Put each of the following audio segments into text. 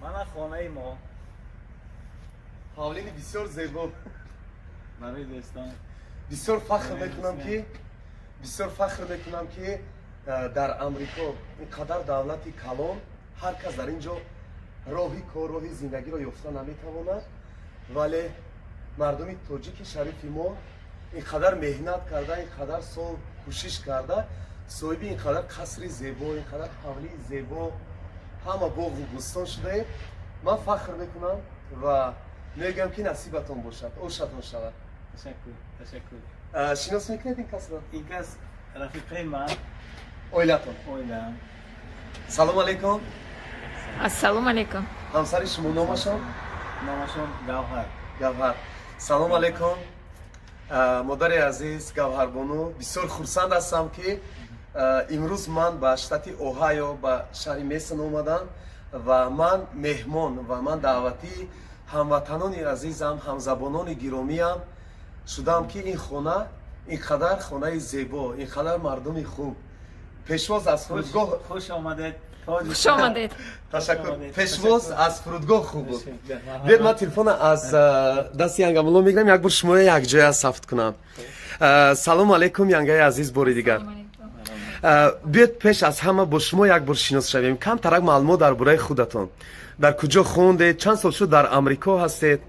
Мана хонаи мо. Ҳавлини бисёр зебо. Барои дӯстон. Бисёр фахр мекунам, ки бисёр фахр мекунам, ки дар Амрико, ин қадар давлати калон, ҳар кас дар ин ҷо роҳи кор, роҳи зиндагиро ёфта наметавонад, вале мардуми тоҷики шарифи мо ин қадар меҳнат карда, ин қадар сол кӯшиш карда, соҳиби ин қадар қасри зебо, ин қадар ҳавлии зебо, ҳама боғу бӯстон шудаем. Ман фахр мекунам ва мегӯям, ки насибатон бошад, ошатон шавад. Ташаккур, ташаккур. Шинос мекунед ин касро? Ин кас рафиқаи ман. Оилатон? Оилам. Салом алейкум. Ассалому алайкум. Ҳамсари шумо номашон? Номашон Гавҳар. Гавҳар. Салом алейкум, модари азиз Гавҳарбону. Бисёр хурсанд ҳастам, ки имрӯз ман ба штати Оҳайо, ба шаҳри Мейсон омадам ва ман меҳмон ва ман даъватии ҳамватанони азизам, ҳамзабонони гиромиам шудам, ки ин хона, ин қадар хонаи зебо, ин қадар мардуми хуб, пешвоз аз фурудгоҳ. Хуш омадед. Хуш омадед. Ташаккур. Пешвоз аз фурудгоҳ хуб буд. Биёед, ман телефона аз дасти Янгамулло мегирам, як бор шуморо якҷоя сабт кунам. Салому алейкум, янгаи азиз, бори дигар. Биёед, пеш аз ҳама бо шумо як бор шинос шавем. Камтарак маълумот дар бораи худатон: дар куҷо хондед, чанд сол шуд дар Амрико ҳастед?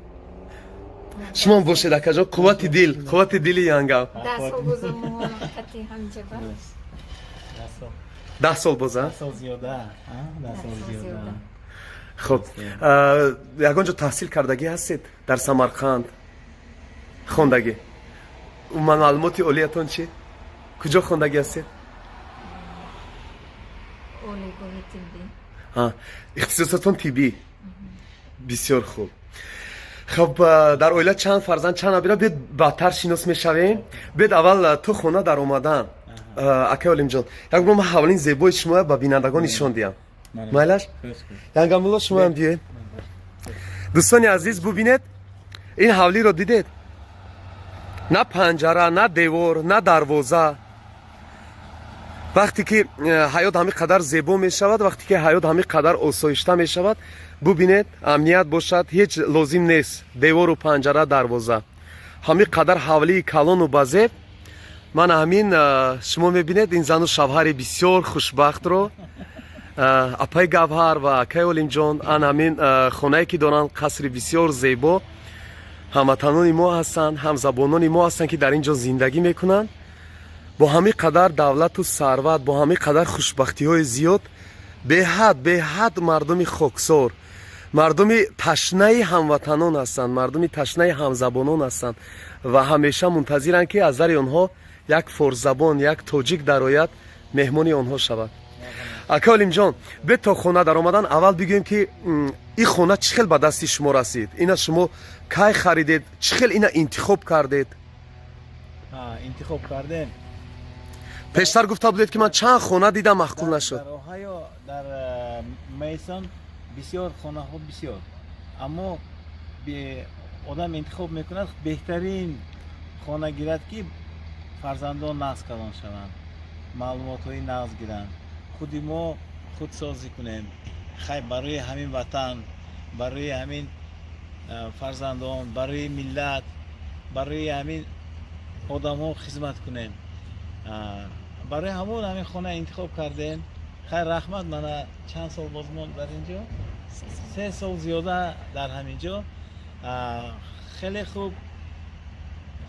Шумом бошед, акаҷон, қуввати дил, қуввати дили янгам. 10 сол бозам қати ҳамҷаба. 10 сол боза? Сол зиёда, 10 сол зиёда. Хуб, ягон ҷо таҳсил кардагӣ ҳастед? Дар Самарқанд хондагӣ? Умуман, маълумоти олиятон чӣ? Куҷо хондагӣ ҳастед? Олигоҳи тиббӣ. Ихтисосатон тиббӣ, бисёр хуб. Хуб, дар оила чанд фарзанд, чанд набира? Биёд, баъдтар шинос мешавем. Биёд, аввал ту хона дар омадан, акай Олимҷон, як бор ман ҳавлин зебои шумо ба бинандагон нишон диҳам. Майлаш, Янгамулло, шумоам биёед. Дӯстони азиз, бубинед, ин ҳавлиро дидед? На панҷара, на девор, на дарвоза. Вақте ки ҳаёт ҳамин қадар зебо мешавад, вақте ки ҳаёт ҳамин қадар осоишта мешавад, бубинед, амният бошад, ҳеҷ лозим нест девору панҷара, дарвоза. Ҳамин қадар ҳавлии калону базеб. Ман ҳамин шумо мебинед ин зану шавҳари бисёр хушбахтро, апаи Гавҳар ва акаи Олимҷон. Ан ҳамин хонае ки доранд, қасри бисёр зебо. Ҳамватанони мо ҳастанд, ҳамзабонони мо ҳастанд, ки дар ин ҷо зиндагӣ мекунанд бо ҳамин қадар давлату сарват, бо ҳамин қадар хушбахтиҳои зиёд. Беҳад, беҳад мардуми хоксор, мардуми ташнаи ҳамватанон ҳастанд, мардуми ташнаи ҳамзабонон ҳастанд ва ҳамеша мунтазиранд, ки аз дари онҳо як форсзабон, як тоҷик дарояд, меҳмони онҳо шавад. Ака Олимҷон, бе то хона даромадан аввал бигӯем, ки ин хона чӣ хел ба дасти шумо расид? Ина шумо кай харидед? Чӣ хел ина интихоб кардед? Интихоб кардем. Пештар гуфта будед, ки ман чанд хона дидам, маъқул нашуд. Дар Оҳайо, дар Мейсон бисёр хонаҳо бисёр, аммо одам интихоб мекунад, беҳтарин хона гирад, ки фарзандон нағз калон шаванд, маълумотҳои нағз гиранд, худи мо худсозӣ кунем. Хай, барои ҳамин ватан, барои ҳамин фарзандон, барои миллат, барои ҳамин одамҳо хизмат кунем. Барои ҳамон ҳамин хона интихоб кардем. Хайр, раҳмат, мана чанд сол боз мо дар ин ҷо, 3 сол зиёда дар ҳамин ҷо. Хеле хуб,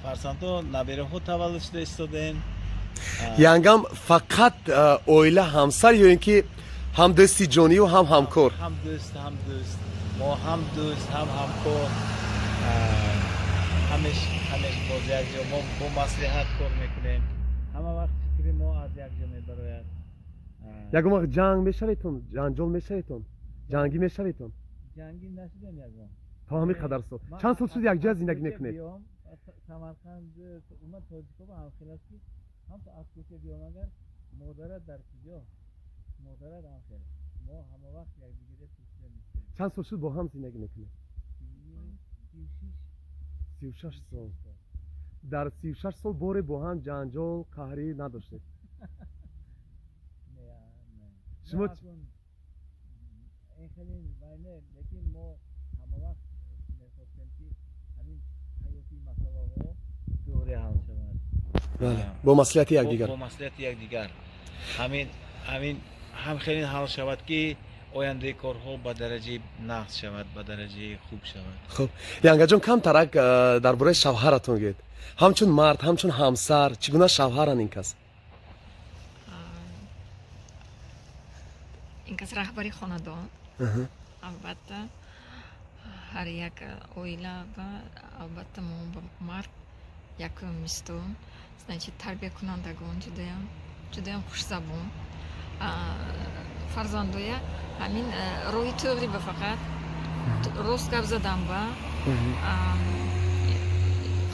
фарзандҳо, набераҳо таваллуд шуда истодем. Янгам фақат оила, ҳамсар ё ин ки ҳам дӯсти ҷонию ҳам ҳамкор? Ҳам дӯст, ҳам дӯст, мо ҳам дӯст, ҳам ҳамкор. Ҳамеш, ҳамеш боз якҷо мо бо маслиҳат кор мекунем, ҳама вақт фикри мо аз якҷо мебарояд. Ягон вақт ҷанг мешаведтон, ҷанҷол мешаведтон, ҷангӣ мешаведтон? Ҷангӣ нашудем ягон. То ҳамин қадар сол, чанд сол шуд якҷоя зиндагӣ мекунед? Самарқанд, умуман тоҷикҳо ҳамхел аст, ки ҳам аз кӯча биём, агар модарат дар куҷо, модарат ҳамхел, мо ҳама вақт якдигаре пурсида мешавем. Чанд сол шуд бо ҳам зиндагӣ мекунед? 36. 36 сол. Дар 36 сол боре бо ҳам ҷанҷол, қаҳрӣ надоштед? Шумо Хеле вайне, лекин мо ҳама вақт мехостем, ки ҳамин ҳаётии масъалаҳо тоғри ҳал шавад. Бале, бо маслиҳати якдигар. Бо маслиҳати якдигар ҳамин ҳам хеле ҳал шавад, ки ояндаи корҳо ба дараҷаи нағз шавад, ба дараҷаи хуб шавад. Хуб, янгаҷон, камтарак дар бораи шавҳаратон гӯед, ҳамчун мард, ҳамчун ҳамсар чӣ гуна шавҳаранд ин кас? Ин кас раҳбари хонадон. Албатта, ҳар як оила ва албатта мо ба мард якум мистон, значит, тарбиякунандагон, ҷудоям ҷудоям хушзабон. Фарзандоя ҳамин роҳи тӯғри ба фақат рост гап задан ба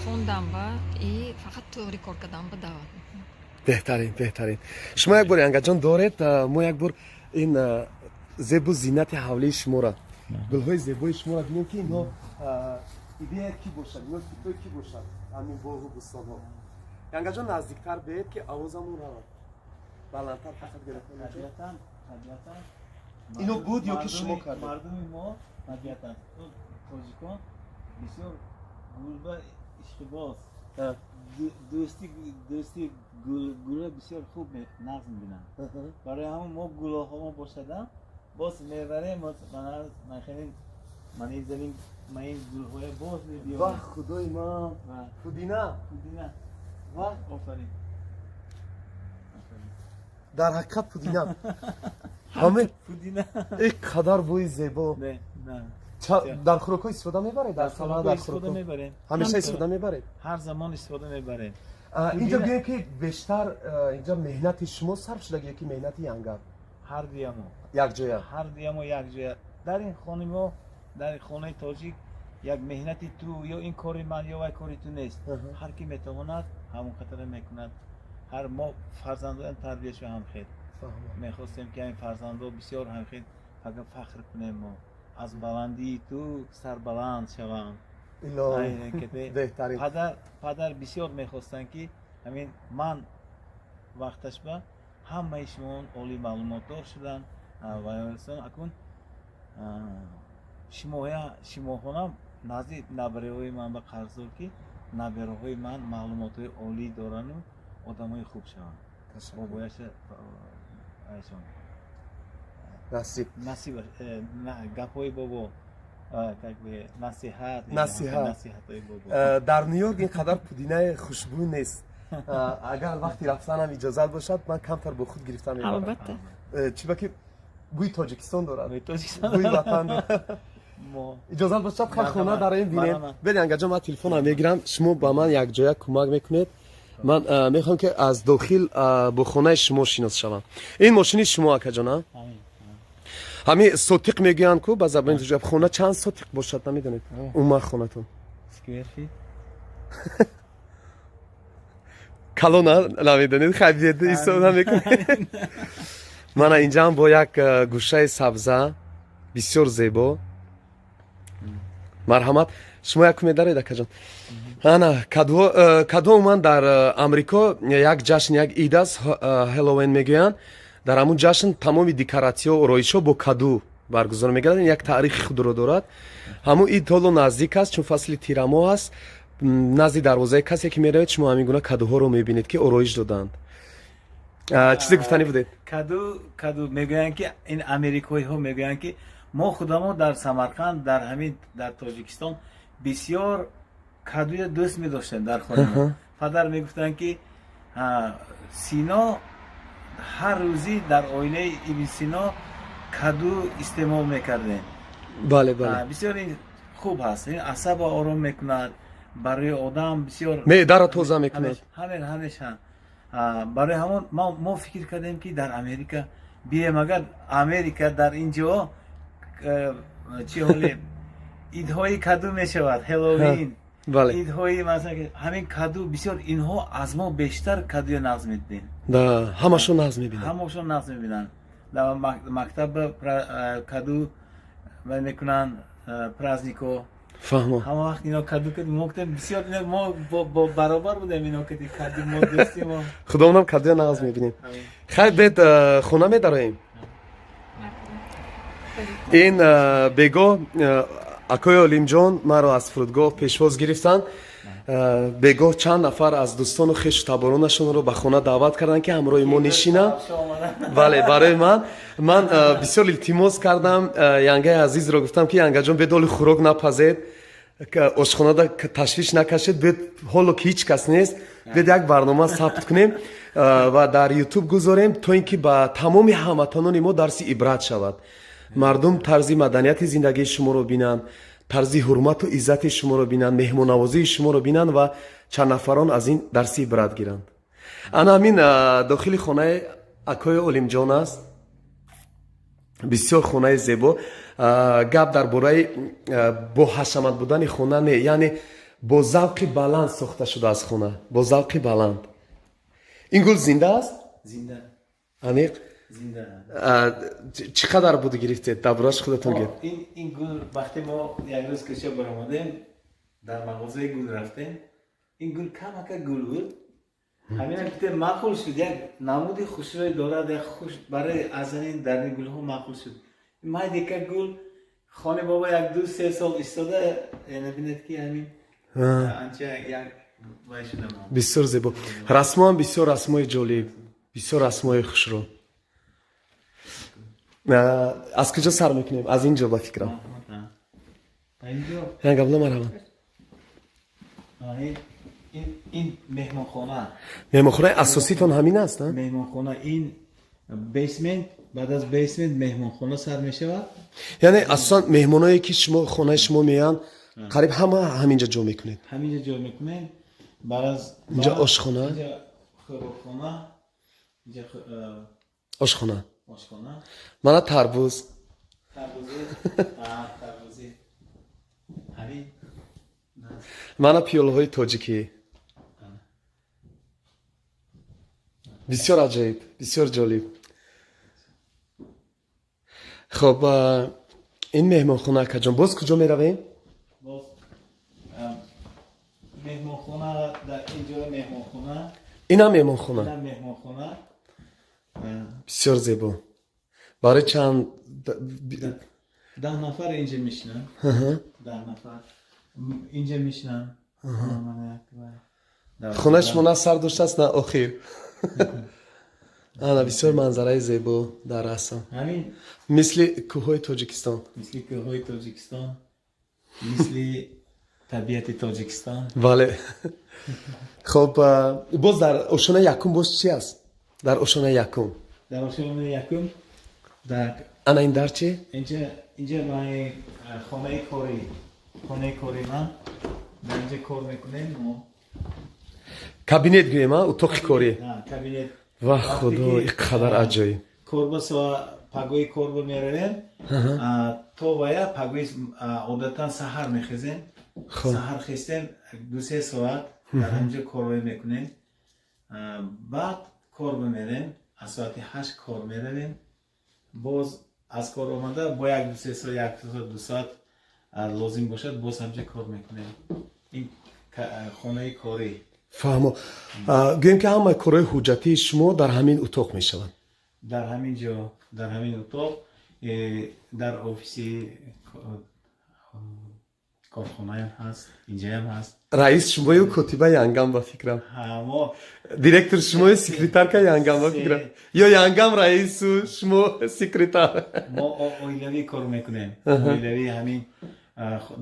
хондан ба и фақат тӯғри кор кардан ба даъват мекунам. Беҳтарин, беҳтарин. Шумо як бор, янгаҷон, доред, мо як бор ин зебу зинати ҳавлии шуморо, гулҳои зебои шуморо бинем, ки инҳо идея кӣ бошад, ино фикрои кӣ бошад, ҳамин боғу бӯстонҳо. Янгаҷон, наздиктар биед, ки овозамон равад баландтар, фақат гирифтан. Табиатан Ино буд ё ки шумо кардед? Мардуми мо табиатан тоҷикон бисёр гулба ишқибоз, дӯсти гулро бисёр хуб нағз мебинанд. Барои ҳамон мо гулоҳомо бошадам, боз мебарем, ман ин замин, ман ин гулҳоя боз мебиёрем. Вах, худои ман, пудина! Пудина. Вах! Офарин. Дар ҳақиқат пудина ҳаме. Пудина. Ин қадар бӯи зебо! Не, не. Дар хӯрокҳо истифода мебаред, дар салат, дар истифода хӯрокҳо? Мебарем. Ҳамеша истифода мебаред? Ҳар замон истифода мебарем. Инҷо гӯем, ки бештар инҷо меҳнати шумо сарф шуда ё ки меҳнати янгар? Ҳар дуямо. Якҷоя? Ҳар дуямо якҷоя. Дар ин хонаи мо, дар хонаи тоҷик, як меҳнати ту ё ин кори ман ё вай кори ту нест. Ҳар ки метавонад, ҳамон қатара мекунад. Ҳар мо фарзандоям тарбияшо ҳам хел мехостем, ки ҳамин фарзандо бисёр ҳам хел фақат фахр кунем, мо аз баландии ту сарбаланд шавам. Беҳтарин. Падар бисёр мехостанд, ки ҳамин ман вақташ ба ҳамаи шумо олии маълумотдор шуданд ва акун шумоя шумоҳонам назди набераҳои ман ба қарздор, ки набераҳои ман маълумотҳои олӣ дорану одамои хуб шаванд. Бобояша айшон. Насиб. Насиб, гапҳои бобо, как бы насиҳат. Насиҳат. Насиҳатҳои бобо. Дар Ню-Йорк ин қадар пудинаи хушбӯй нест. Агар вақти рафтанам иҷозат бошад, ман камтар бо худ гирифта мебарам. Албатта. Чиба ки бӯи Тоҷикистон дорад. Бӯи Тоҷикистон. Бӯи ватан дорад. Мо Иҷозат бошад, хай, хона дар ин бинем. Марҳамат. Бед, янгаҷон, ман телефонам мегирам, шумо ба ман якҷоя кӯмак мекунед. Ман мехоҳам, ки аз дохил бо хонаи шумо шинос шавам. Ин мошини шумо, акаҷон, а? Ҳамин. Ҳамин сотиқ мегӯянд ку ба забони тоҷик. Хона чанд сотиқ бошад, намедонед, умуман хонатон? Square feet. Калона намедонед? Хай, биед, истода мекунед. Мана инҷаам бо як гӯшаи сабза бисёр зебо. Марҳамат, шумо як медаред, акаҷон. Ана кадо. Умуман дар Амрико як ҷашн, як ид аст, Ҳеллоуин мегӯянд. Дар ҳамун ҷашн тамоми декоратсиё, ороишҳо бо каду баргузор мегарданд. Як таърихи худро дорад ҳамун ид. Ҳоло наздик аст, чун фасли тирамоҳ аст. Назди дарвозаи касе ки меравед, шумо ҳамин гуна кадуҳоро мебинед, ки ороиш доданд. Чизе гуфтанӣ будед? Каду мегӯянд, ки ин америкоиҳо мегӯянд, ки мо худамо дар Самарқанд, дар ҳамин дар Тоҷикистон бисёр кадуя дӯст медоштем дар хона. Падар мегуфтанд, ки Сино ҳар рӯзӣ дар оилаи Ибн Сино каду истеъмол мекардем. Бале, бале. Бисёр ин хуб ҳаст, ин асабро ором мекунад, барои одам бисёр Меъдаро тоза мекунад. Ҳамеша. Барои ҳамон мо фикр кардем, ки дар Америка бием. Агар Америка дар ин ҷо чӣ ҳоле идҳои каду мешавад, Ҳеллоуин, идҳои масалан, ҳамин каду бисёр, инҳо аз мо бештар кадуя нағз медидем. Да, ҳамашон нағз мебинанд. Ҳамашон нағз мебинанд. Дар мактаб каду мекунанд, празднико. Фаҳмо. Ҳама вақт ино каду кад мо гуфтем, бисёр мо бо баробар будем, ино кади каду мо дӯсти мо. Худомонам кадуя нағз мебинем. Хай, бед, хона медароем. Ин бего акои Олимҷон маро аз фурудгоҳ пешвоз гирифтанд. Бегоҳ чанд нафар аз дӯстону хешу таборонашонро ба хона даъват карданд, ки ҳамроҳи мо нишинанд. Бале, барои ман бисёр илтимос кардам, янгаи азизро гуфтам, ки янгаҷон, бедоли хӯрок напазед, ошхонада ташвиш накашед, бед, ҳоло ки ҳеҷ кас нест, бед як барнома сабт кунем ва дар Ютуб гузорем, то ин ки ба тамоми ҳамватанони мо дарси ибрат шавад, мардум тарзи маданияти зиндагии шуморо бинанд, тарзи ҳурмату иззати шуморо бинанд, меҳмоннавозии шуморо бинанд ва чанд нафарон аз ин дарси ибрат гиранд. Ана ҳамин дохили хонаи акои Олимҷон аст. Бисёр хонаи зебо. Гап дар бораи бо ҳашамат будани хона не, яъне бо завқи баланд сохта шудааст хона, бо завқи баланд. Ин гул зинда аст? Зинда. Аниқ? Зинда. Чӣ қадар буд гирифтед? Дар борааш худатон гӯед. Ин гул, вақте мо як рӯз кӯча баромадем, дар мағозаи гул рафтем, ин гул камака гул буд, ҳамина гуфтем, маъқул шуд, як намуди хушрӯй дорад, як хуш барои аз ин дарни гулҳо маъқул шуд. Майдика гул хони бобо як 2-3 сол истода, яъне бинед, ки ҳамин анча як вай шуда монд. Бисёр зебо. Расмоам бисёр расмои ҷолиб, бисёр расмои хушрӯ. Аз куҷо сар мекунем? Аз ин ҷо, ба фикрам. Инҷо. Як гапла, марҳамат. Ин меҳмонхона. Меҳмонхонаи асоситон ҳамин аст, а? Меҳмонхона, ин basement, баъд аз basement меҳмонхона сар мешавад. Яъне асосан меҳмоное, ки шумо хонаи шумо меянд, қариб ҳама ҳаминҷа ҷо мекунед? Ҳаминҷа ҷой мекунем. Баъд аз Инҷа ошхона? Инҷа хӯрокхона, инҷа Ошхона. Ошхона. Мана тарбуз. Тарбузӣ, тарбузӣ ҳамин. Мана пиёлаҳои тоҷикӣ, бисёр аҷоиб, бисёр ҷолиб. Хоб, ин меҳмонхона, акаҷон. Боз куҷо меравем? Боз меҳмонхона, дар инҷо меҳмонхона. Инам меҳмонхона? Инам меҳмонхона. Бисёр зебо. Барои чанд? 10 нафар инҷа мешинанд, 10 нафар инҷа мешинанд. Хонаи шумо на сар доштааст, на охир. Ана бисёр манзараи зебо дар расм. Ҳамин. Мисли кӯҳҳои Тоҷикистон. Мисли кӯҳҳои Тоҷикистон, мисли табиати Тоҷикистон. Бале. Хоб, боз дар ошонаи якум боз чи аст? Дар ошонаи якум. Дар ошонаи якум дар Ана ин дар чи? Инҷа ман хонаи корӣ, хонаи кори ман, дар инҷа кор мекунем мо. Кабинет гӯем, а, утоқи корӣ. Кабинет. Ва худо, ин қадар аҷоиб! Корба пагои корба меравем, то вая пагои одатан саҳар мехезем, саҳар хестем, 2-3 соат дар ҳаминҷо корвой мекунем, баъд корба мерем, аз соати 8 кор меравем, боз аз кор омада бо як 2-3 соат, як соат, 2 соат лозим бошад, боз ҳамҷа кор мекунем. Ин хонаи корӣ. Фаҳмо. Гӯем, ки ҳамаи корҳои ҳуҷҷатии шумо дар ҳамин утоқ мешавад? Дар ҳамин ҷо, дар ҳамин утоқ, дар офиси корхонаям ҳаст, инҷаям ҳаст. Раис шумою, котиба янгам, ба фикрам. Мо Директор шумою, секретарка янгам, ба фикрам, ё янгам раису, шумо секретар. Мо оилавӣ кор мекунем, оилавӣ. Ҳамин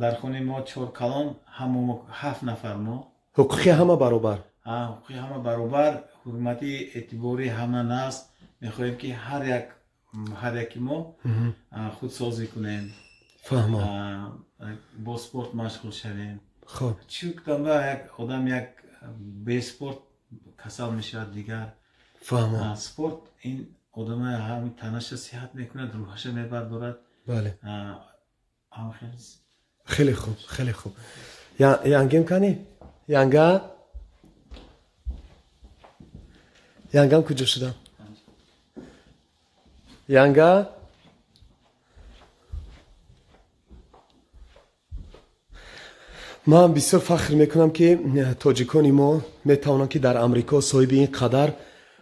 дар хонаи мо чор калон, ҳамо мо ҳафт нафар мо. Ҳуқуқи ҳама баробар. Ҳуқуқи ҳама баробар, ҳурмати эътибори ҳама наст. Мехоҳем, ки ҳар яки мо худсозӣ кунем. Фаҳмо. Бо спорт машғул шавем. Хоб. Чунба як одам як беспорт касал мешавад дигар. Фаҳмо. Спорт ин одама ҳами танаша сиҳат мекунад, рӯҳаша мебардорад. Бале. Хеле хуб, хеле хуб. Янгем кани, янга, янгам куҷо шудам? Янга, ман бисёр фахр мекунам, ки тоҷикони мо метавонанд, ки дар Амрико соҳиби ин қадар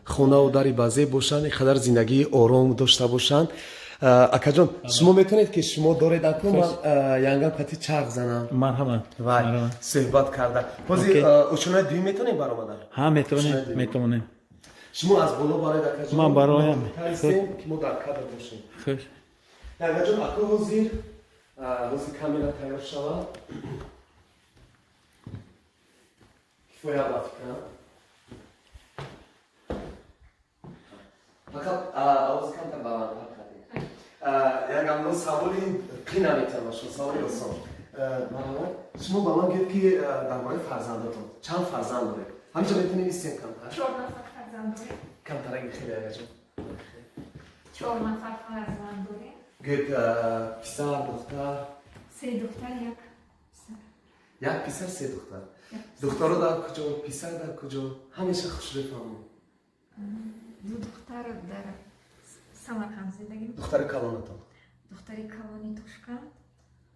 хонаву дари базеб бошанд, ин қадар зиндагии ором дошта бошанд. Акаҷон, шумо метавонед, ки шумо доред, аку ман янгам кати чарх занам. Марҳамат. Вай, суҳбат карда ҳозир. Окей. Ошонаи дуюм метавонем баромада? Ҳа, метавонем, метавонем. Шумо аз боло бароед, акаҷон. Ман бароям. Таистем, ки мо дар кадр бошем. Хуш. Янгаҷон, аку ҳозир ҳозир камера тайёр шавад, кифоя ба фикрам. Фақат овози камтар баландтар кардем. Ягам саволи қин наметавонам, шумо саволи осон. Марҳамат, шумо ба ман гӯед, ки дар бораи фарзандотон, чанд фарзанд доред? Ҳаминҷо метавонем истем камтар. Чор нафар фарзанд дорем. Камтараги хеле, агаҷон. Чор нафар фарзанд дорем. Гӯед, писар, духтар? Се духтар, як писар. Як писар, се духтар. Духтаро дар куҷо, писар дар куҷо? Ҳамеша хушрӯй фаҳмон. Ду духтар дар Самарқанд зиндагӣ мекунад. Духтари калонатон? Духтари калони Тошканд.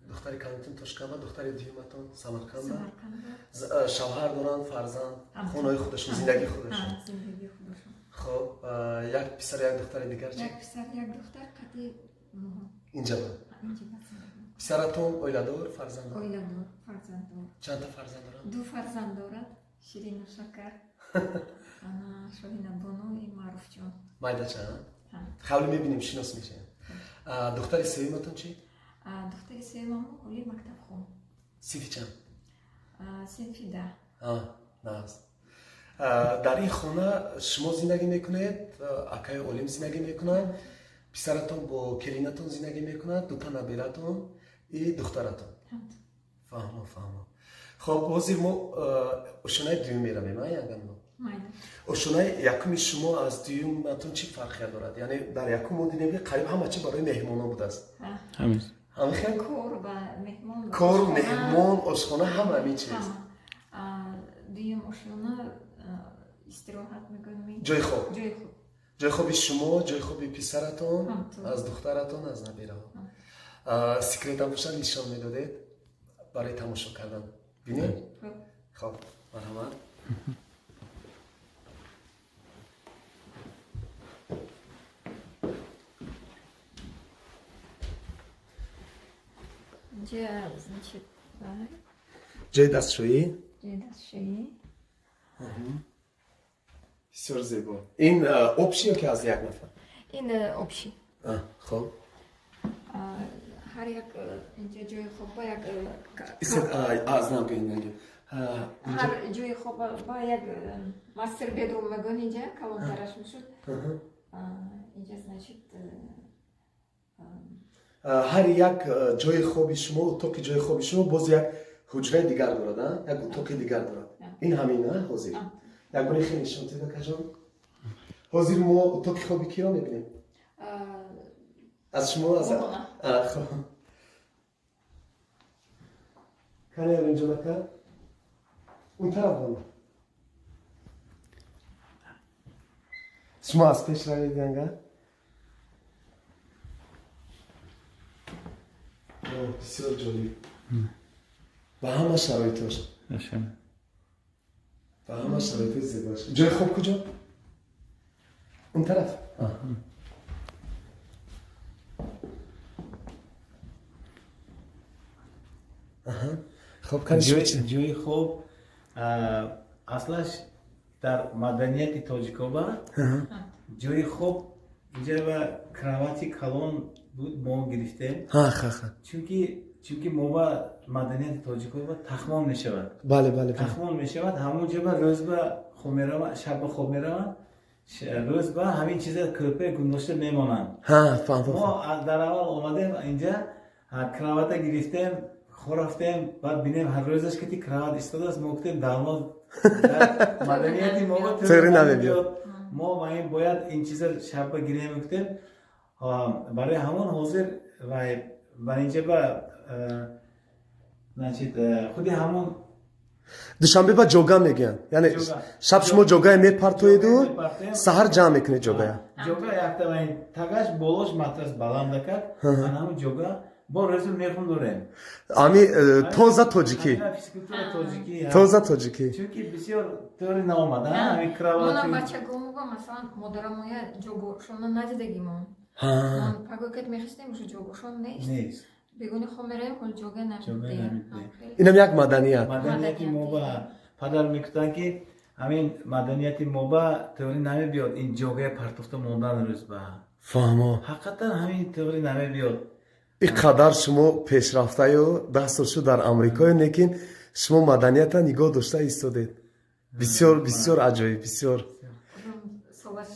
Духтари калонатон Тошканда, духтари дуюматон Самарқанда. Самарқанда. Шавҳар доранд, фарзанд, хонаи худашон, зиндагии худашон? Зиндагии худашон. Хоб, як писар, як духтари дигар чи? Як писар, як духтар қати моҳо. Инҷа ба? Инҷа ба зиндагӣ мекунад. Писаратон оиладор, фарзанддор? Оиладор, фарзанддор. Чандта фарзанд доранд? Ду фарзанд дорад, Ширину Шакар, ана Шоҳина Бону и Маъруфҷон. Майдача? Ҳа. Ҳавли мебинем, шинос мешавем. Духтари сеюматон чи? Духтари сеюмамо ҳоли мактабхон. Синфи чанд? Синфи 10. Нағз. Дар ин хона шумо зиндагӣ мекунед, акаи Олим зиндагӣ мекунад, писаратон бо келинатон зиндагӣ мекунад, дута набиратон и духтаратон. Фаҳмо, фаҳмо. Хоб, ҳозир мо ошонаи дуюм меравем, а, яган? Майли. Ошонаи якуми шумо аз дуюматон чӣ фарқият дорад? Яъне дар якум мо дидем, ки қариб ҳама чи барои меҳмонон будааст. Ҳамин. Ҳамин хел? Кор ва меҳмон ва кор, ошхона. Меҳмон, ошхона, ҳама ҳамин чиз. Ҳама. Дуюм ошхона, истироҳат мекунем. Ҷои хоб. Ҷои хоб. Ҷои хоби шумо, ҷои хоби писаратон, Ҳамту. аз духтаратон, аз набираҳо. Секретам бошад, нишон медодед барои тамошо кардан, бинем. Хоб. Хоб, марҳамат. Инҷа, значит, вай, Ҷои дастшӯӣ. Ҷои дастшӯӣ. Бисёр зебо. Ин общий ё ки аз як нафар? Ин общий. Хоб. Ҳар як инҷа ҷои хоб ба як Аз нам гӯед, нагӯед. Ҳар ҷои хоб ба як master bedroom мегӯянд, инҷа калонтараш мешуд. Инҷа, значит, Ҳар як ҷои хоби шумо, утоқи ҷои хоби шумо боз як ҳуҷраи дигар дорад, а? Як утоқи дигар дорад. Ин ҳамин, а, ҳозир як бори хеле нишон диҳед, акаҷон. Ҳозир мо утоқи хоби киро мебинем? Аз шумо, аз Бобона. Хоб, кане инҷо нака, он тараф боно. Шумо аз пеш равед, янга. О, бисёр ҷолиб, ба ҳама шароитош. Ашам. Ба ҳама шароити зебош. Ҷои хоб куҷо? Он тараф. Аҳа. Хоб, кани шумо чӣ? Ҷои хоб аслаш дар маданияти тоҷикоба ҷои хоб инҷа ва кровати калон буд, мо гирифтем. Ҳа, ха, ха. Чунки мо ба маданияти тоҷикоба тахмон мешавад. Бале, бале, бале. Тахмон мешавад, ҳамон ҷо ба рӯз ба хоб мераванд, шаб ба хоб мераванд, рӯз ба ҳамин чиза кӯрпа гундошта мемонанд. Ҳа, фаҳм, мо фаҳм. Дар аввал омадем инҷа, кровата гирифтем, хоб рафтем, баъд бинем, ҳар рӯзаш кати кроват истодааст. Мо гуфтем, давно дар маданияти мо ба Тӯри намебиёд. Мо ба ин бояд ин чиза шаб ба гирем, гуфтем. Барои ҳамон ҳозир вай ба инҷа ба значит, худи ҳамон. Душанбе ба ҷога мегӯянд, яъне Ҷога. Шаб шумо ҷогае мепартоеду Ҷогае мепартоем. Саҳар ҷамъ мекунед ҷогая. Ҷога якта ва ин тагаш, болош матрас баланда кард, ана ҳамон ҷога бо рӯзу мехун дорем. Ами тоза тоҷикӣ. Ҳамина физкультура тоҷикӣ, ҳа. Тоза тоҷикӣ. Чунки бисёр тӯри наомад, ҳамин Мона кровати. Бачагомова, масалан, модарамоя ҷогошона надидагимон. Пагоҳ ки мехестем, уже ҷогошон нест. Нест. Бегони хоб меравем, ҳол ҷога Ҷога намедиҳем. намедиҳем. Инам як маданият. Маданияти мо ба падар мегуфтанд, ки ҳамин маданияти мо ба теорӣ намебиёд, ин ҷогаи партофта мондан рӯз ба. Фаҳмо. Ҳақиқатан ҳамин теорӣ намебиёд. Ин қадар шумо пешрафтаю 10 сол шуд дар Амрикою, лекин шумо маданията нигоҳ дошта истодед. Бисёр, бисёр аҷоиб, бисёр. Солаш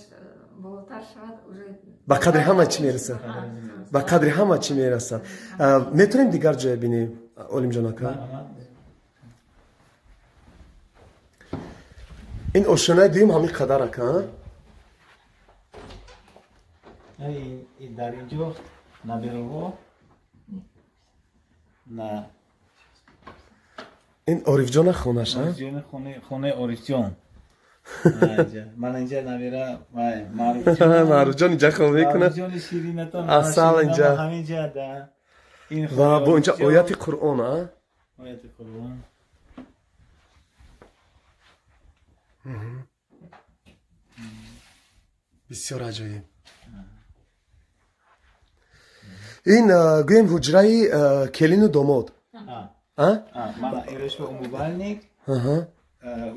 болотар шавад, уже Ба қадри ҳама чӣ мерасад, ба қадри ҳама чӣ мерасад. Метавонем дигар ҷоя бинем, Олимҷон ака? Ин ошёнаи дуюм ҳамин қадар, ака, а? Дар инҷо набераҳо на. Ин Орифҷона хонаша? Орифҷони хонаи Орифҷон. Ман инҷа набера вай Маъруфҷон. Маъруфҷон инҷа хоб мекунад. Маъруфҷони ширинатон. Асал инҷа. Ҳаминҷа да ин Ва хонаи бо инҷа Орифҷон. Ояти Қуръон, а? Ояти Қуръон. Бисёр аҷоиб. Ин гӯем ҳуҷраи келину домод. А, мана ирашба умывальник.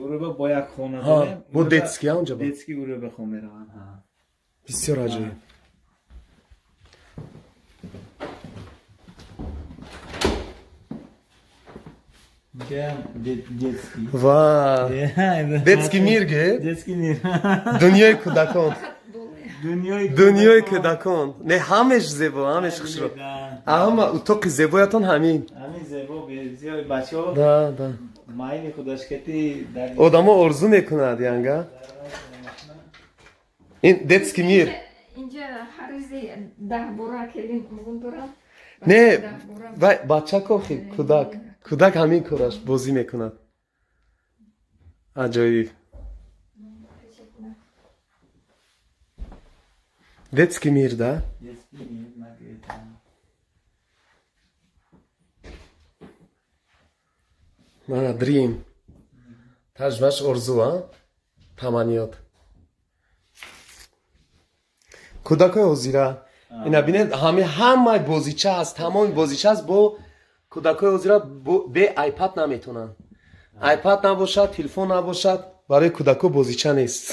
Уруба бо як хона дорем. Бо детский, а, онҷа ба? Детский уруба хон мераванд. Бисёр аҷоиб. Инҷа детский. Ва детский мир ге. Детский мир. Дунёи кӯдакон. Дунёи Дунёи кӯдакон. Не, ҳамеш зебо, ҳамеш хушро. Ҳама утоқи зебоятон ҳамин. Ҳамин зебо, зиёд бачаҳо Да, да. майли худашкати дар. Одамо орзу мекунад янга. Ин детский мир. Инҷа ҳар рӯзи 10 бора келин мугун дорам. Не, 10 бора. вай бача кохи кӯдак. Кӯдак ҳамин кораш бозӣ мекунад. Аҷоиб. Детский мир, да? Детский мир нагӯед. Мана dream. Тарҷумааш орзу, а? Таманниёт. Кӯдакҳои ҳозира. Ина бинед, ҳами ҳамаи бозича ҳаст, тамоми бозича ҳаст, бо кӯдакҳои ҳозира бе айпад наметонанд. Айпад набошад, телефон набошад, барои кӯдакҳо бозича нест.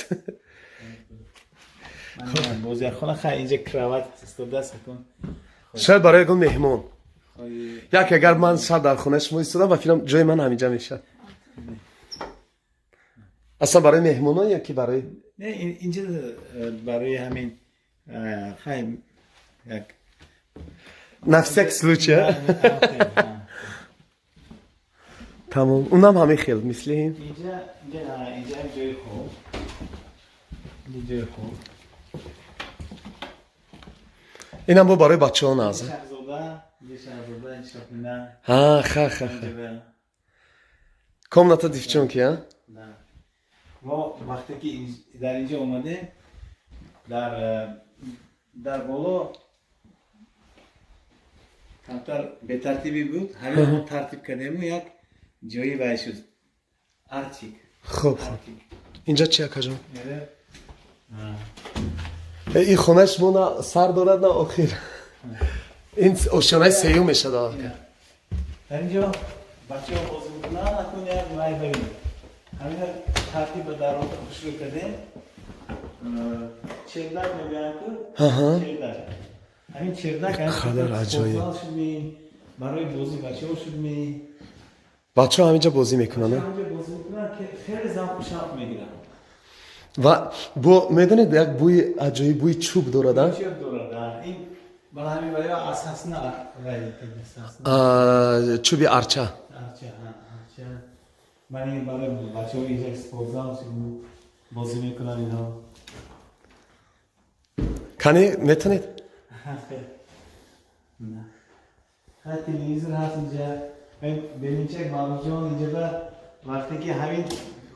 Бозиярхона хай, инҷа кровать истодааст акун. Шояд барои ягон меҳмон. Як агар ман шаб дар хонаи шумо истодам, ба филм ҷои ман ҳаминҷа мешавад. Аслан барои меҳмонон ё ки барои Не, инҷа барои ҳамин хай як на всякий случай, а? Тамом, унам ҳамин хел мисли ин. Инҷа ҳам ҷои хоб. Инҷа ҷои хоб. Инам бо барои бачаҳо наз. Шаҳзода, инҷа Шаҳзода, инҷа Шоҳина. Ҳа, ха, ха, ха. Инҷа Комната девчонки, а? Да. Мо вақте ки дар инҷа омадем, дар боло камтар бетартибӣ буд, ҳамин мо тартиб кардему, як ҷои вай шуд. Арчик. Хуб, хуб. Арчик. Инҷа чи, акаҷон? Мере? Ин хонаи шумо на сар дорад, на охир. Ин ошёнаи сеюм мешавад, ака. Дар инҷо бачаҳо бозӣ мекунанд, акун як вай бибинед. Ҳамина тартиб ба дарвоза хушрӯ кардем. Чердак мегӯянд ку? Чердак. Ҳамин чердак ҳамин Қадар аҷоиб. спортзал шуд, барои бозӣ бачаҳо шуд. Бачаҳо ҳаминҷа бозӣ мекунанд, а? Ҳаминҷо бозӣ мекунанд, ки хеле завқу шавқ мегиранд. Ва бо медонед, як бӯи аҷоиб, бӯи чӯб дорад, а? Чӯб дорад, а. Ин бара ҳамин барои аз ҳасна вай кардааст. А, чӯби арча. Арча, ҳа, арча. Ман ин барои бачаҳо инҷа спортзал шуд, бозӣ мекунанд инҳо. Кани, метонед? Не. Ҳа, телевизор ҳаст инҷа. Белинчак Маъруфҷон инҷа ба вақте ки ҳамин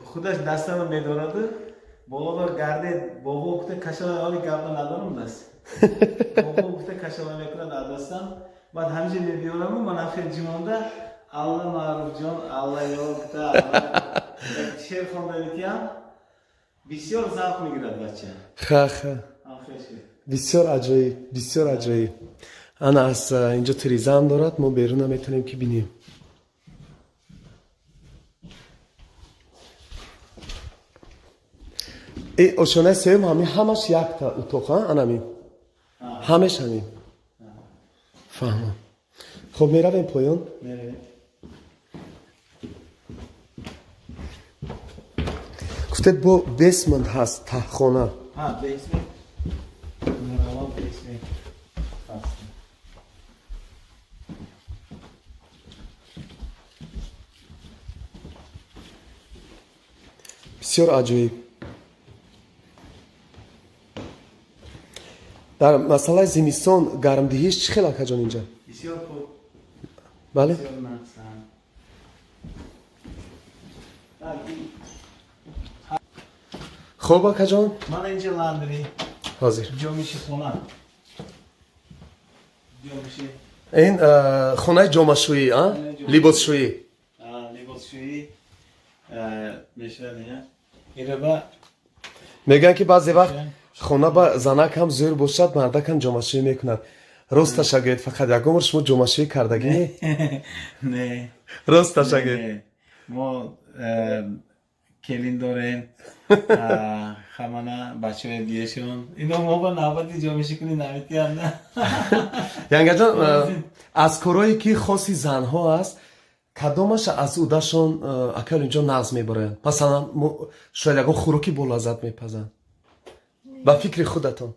худаш дастаро медораду боло гардед, бобо гуфта кашала, оли гапа надорам даст. Бобо гуфта кашала мекунад аз дастам. Баъд ҳаминҷа мебиёраму ман ахир ҷимонда Алла Маъруфҷон, Алла ё гуфта Алла як шеър хонда метиҳам. Бисёр завқ мегирад бача. Ха, ха. Ҳам хел шуд. Бисёр аҷоиб, бисёр аҷоиб. Ана аз инҷо тирезаам дорад, мо беруна метавонем ки бинем. Э, ошонаи сеюм ҳамин ҳамаш якта утоқ, а? Анамин ҳамеш ҳамин. Фаҳмам. Хуб, меравем поён. Меравем. Гуфтед, бо basement ҳаст, таҳхона. Ҳа, basement. Меравам, basement ҳаст. Бисёр аҷоиб. Дар масъалаи зимистон гармдиҳиш чӣ хел, акаҷон, инҷа? Бисёр хуб. Бале. Бисёр нағз. Так, Хуб, акаҷон. Мана инҷа laundry. Ҳозир. Ҷомиши хона. Ҷомиши. Ин хонаи ҷомашӯӣ, а, либосшӯӣ. Либосшӯӣ мешавад ина. Ира Мегӯянд, ки баъзе вақт хона ба занак ҳам зӯр бошад, мардак ҳам ҷомашӯӣ мекунад. Росташа гӯед, фақат ягон бор шумо ҷомашӯӣ кардагӣ не? Не. Росташа гӯед. Не. Мо келин дорем. Хамана бачаҳои диешон. Ино мо ба навбати ҷомишӣ кунӣ наметиҳанд. Янгаҷон, аз корҳое ки хоси занҳо аст, кадомаша аз удашон акал инҷо нағз мебароянд? Масалан, шояд ягон хӯроки болаззат мепазанд. Ба фикри худатон,